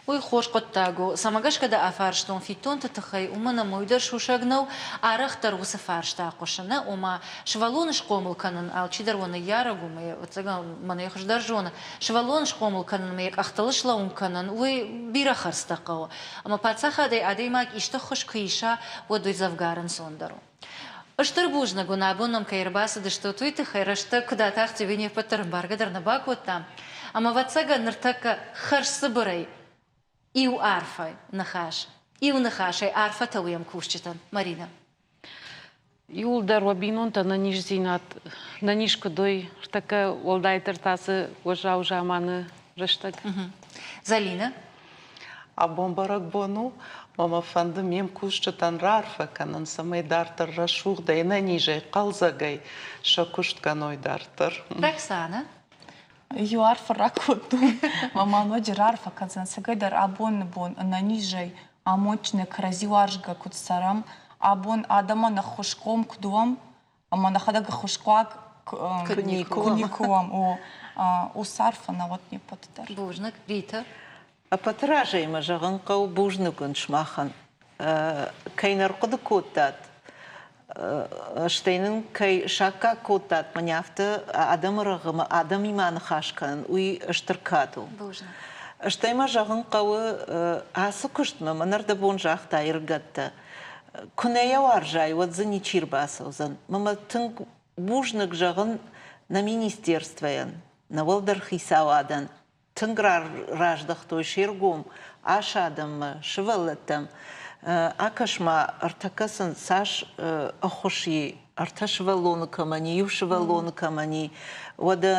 Speaker 1: Уый хорз хъуыддаг у. Цӕмӕ гӕсгӕ дӕ афарстон фиддонты тыххӕй, уымӕн ӕмӕ уый дӕр сусӕг нӕу, арӕхдӕр уыцы фарста хъуысы, нӕ? Ома, сывӕллоны схъомыл кӕнын алчидӕр уӕ ныййарӕг у, мӕ, ӕвӕццӕгӕн, мӕнӕй хуыздӕр зоны, сывӕллон схъомыл кӕнынмӕ йӕ къӕхтыл слӕууын кӕнын, уый бирӕ хӕрдзтӕ хъӕуы. Ӕмӕ паддзахадӕй адӕймаг исты ххуыс куы иса, уӕд уый дзӕвгар ӕнцондӕр у. Стыр бузныг уын, абон нӕм кӕй ӕрбацыдыстут, уый тыххӕй рӕстӕг куыд атахти, уый не ппӕт дӕр ӕмбаргӕ дӕр нӕ бакодтам. Ӕмӕ, ӕвӕццӕгӕн, ныртӕккӕ хӕрзцыбырӕй иу арфӕ ныхас, иу ныхасӕй арфӕтӕ уӕм кусджытӕн. Маринӕ.
Speaker 2: Иуылдӕр уӕ бинонтӕ нӕниздзинад, нӕниз куыд уой, ныртӕккӕ уӕлдайдӕр та ацы уӕззау заманы рӕстӕг.
Speaker 1: Зӕлинӕ.
Speaker 4: Абон бӕрӕгбон у, ӕмӕ мӕ фӕнды ме мкусджытӕн раарфӕ кӕнын, цӕмӕй дарддӕр рӕсугъдӕй, ӕнӕнизӕй, хъӕлдзӕгӕй сӕ куыст кӕной дарддӕр.
Speaker 1: Роксана.
Speaker 8: Иу арфӕ ракодтон, ӕмӕ ма ноджы раарфӕ кӕндзӕн, цӕгӕйдӕр абоны бон ӕнӕнизӕй, амондджынӕй кӕрӕдзи уарзгӕ куыд цӕрӕм, абон адӕмӕн ӕххуысхъом куыд уӕм, ӕмӕ нӕхӕдӕг ӕххуысхъуаг
Speaker 3: куыд
Speaker 8: никуы уӕм, уыцы арфӕ нӕ уӕд не ппӕты дӕр.
Speaker 1: Бузныг, Рита.
Speaker 3: Ӕппӕты разӕй мӕ зӕгъын хъӕуы бузныг уын сымахӕн, кӕй нӕ рхъуыды кодтат, стӕй нын кӕй саккаг кодтат мӕнӕ афтӕ адӕмы рӕгъмӕ адӕмимӕ ныхас кӕнын, уый стыр кад у. Стӕй мӕ зӕгъын хъӕуы, ацы куыстмӕ мӕн ӕрдӕбон загъта ӕрыгӕттӕ, куы нӕ йӕ уарзай, уӕд дзы ничи ӕрбацӕудзӕн. Мӕ тынг бузныг зӕгъын нӕ министерствойӕн, нӕ уӕлдӕр хицауадӕн, тынг раздӕхтой се ргом ас адӕммӕ, сывӕллӕттӕм. Акӕс-ма, ӕртӕккӕ сын цас ӕххуыс и, ӕртӕ сывӕллоны кӕмӕн и, иу сывӕллоны кӕмӕн и, уӕдӕ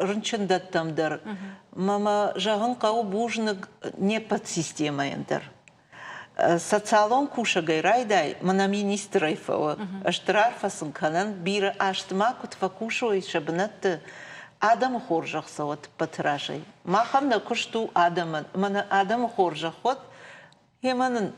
Speaker 3: рынчындӕттӕм дӕр. Мӕ мӕ зӕгъын хъӕуы бузныг не ппӕт системӕйӕн дӕр. Социалон кусӕгӕй райдай, мӕнӕ министрӕй фӕуы. Стыр арфӕ сын кӕнӕн, бирӕ азты ма куыд фӕкусой сӕ бынӕтты, адӕмы хорзӕх цӕуӕд ӕппӕты разӕй. Махӕн нӕ куыст у адӕмӕн, мӕнӕ адӕмы хорзӕх уӕд, гъемӕ нын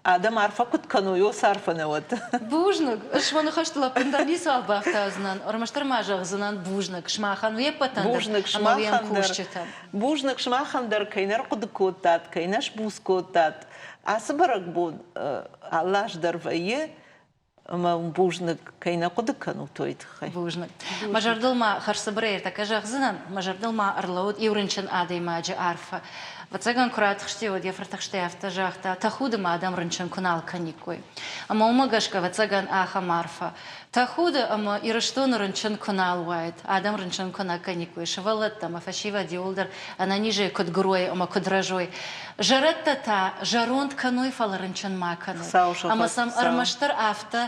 Speaker 3: адӕм арфӕ куыд кӕной, уыцы арфӕ нӕ уӕд.
Speaker 1: Бузныг. Ӕз уӕ ныхӕстыл ӕппындӕр ницыуал бафтаудзынӕн, ӕрмӕстдӕр ма зӕгъдзынӕн бузныг сымахӕн уе ппӕтӕн дӕр ӕмӕ уе мкусджытӕн.
Speaker 3: Бузныг сымахӕн дӕр, кӕй нӕ рхъуыды кодтат, кӕй нӕ сбуц кодтат. Ацы бӕрӕгбон алы аз дӕр вӕййы, ӕмӕ бузныг, кӕй нӕ хъуыды кӕнут, уый тыххӕй.
Speaker 1: Бузныг. Мӕ зӕрдыл ма хӕрзцыбырӕй ӕртӕккӕ зӕгъдзынӕн, мӕ зӕрдыл ма ӕрлӕууыд иу рынчын адӕймаджы арфӕ. Ӕвӕццӕгӕн, куы ратыхсти, уӕд йӕ фыртыхстӕй афтӕ загъта, тӕхуды ма адӕм рынчын куы нал кӕниккой. Ӕмӕ уымӕ гӕсгӕ, ӕвӕццӕгӕн, ахӕм арфӕ. Тӕхуды ӕмӕ Ирыстоны рынчын куы нал уаид, адӕм рынчын куы нӕ кӕниккой, сывӕллӕттӕ ӕмӕ фӕсивӕд иууылдӕр ӕнӕнизӕй куыд гуырой ӕмӕ куыд рӕзой. Зӕрӕдтӕ та зӕронд кӕной, фӕлӕ рынчын ма кӕной. Ӕмӕ сӕм ӕрмӕстдӕр афтӕ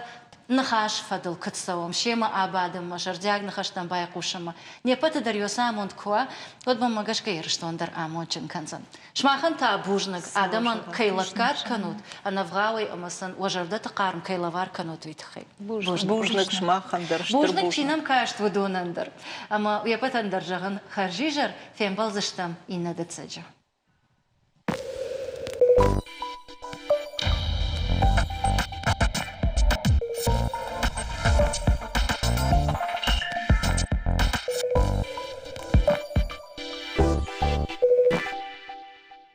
Speaker 1: ныхас фӕдыл куыд цӕуӕм, семӕ абадынмӕ, зӕрдиаг ныхӕстӕм байхъусынмӕ. Не ппӕты дӕр Йосы амонд куы уа, уӕд мӕнмӕ гӕсгӕ Ирыстон дӕр амондджын кӕндзӕн. Сымахӕн та бузныг, адӕмӕн кӕй лӕггад кӕнут, ӕнӕвгъауӕй ӕмӕ сын уӕ зӕрдӕты хъарм кӕй лӕвар кӕнут, уый тыххӕй.
Speaker 3: Бузныг. Бузныг сымахӕн дӕр, стыр
Speaker 1: бузныг. Чи нӕм каст, уыдонӕн дӕр. Ӕмӕ уе ппӕтӕн дӕр зӕгъын хӕрзизӕр, фембӕлдзыстӕм иннӕ дыццӕджы.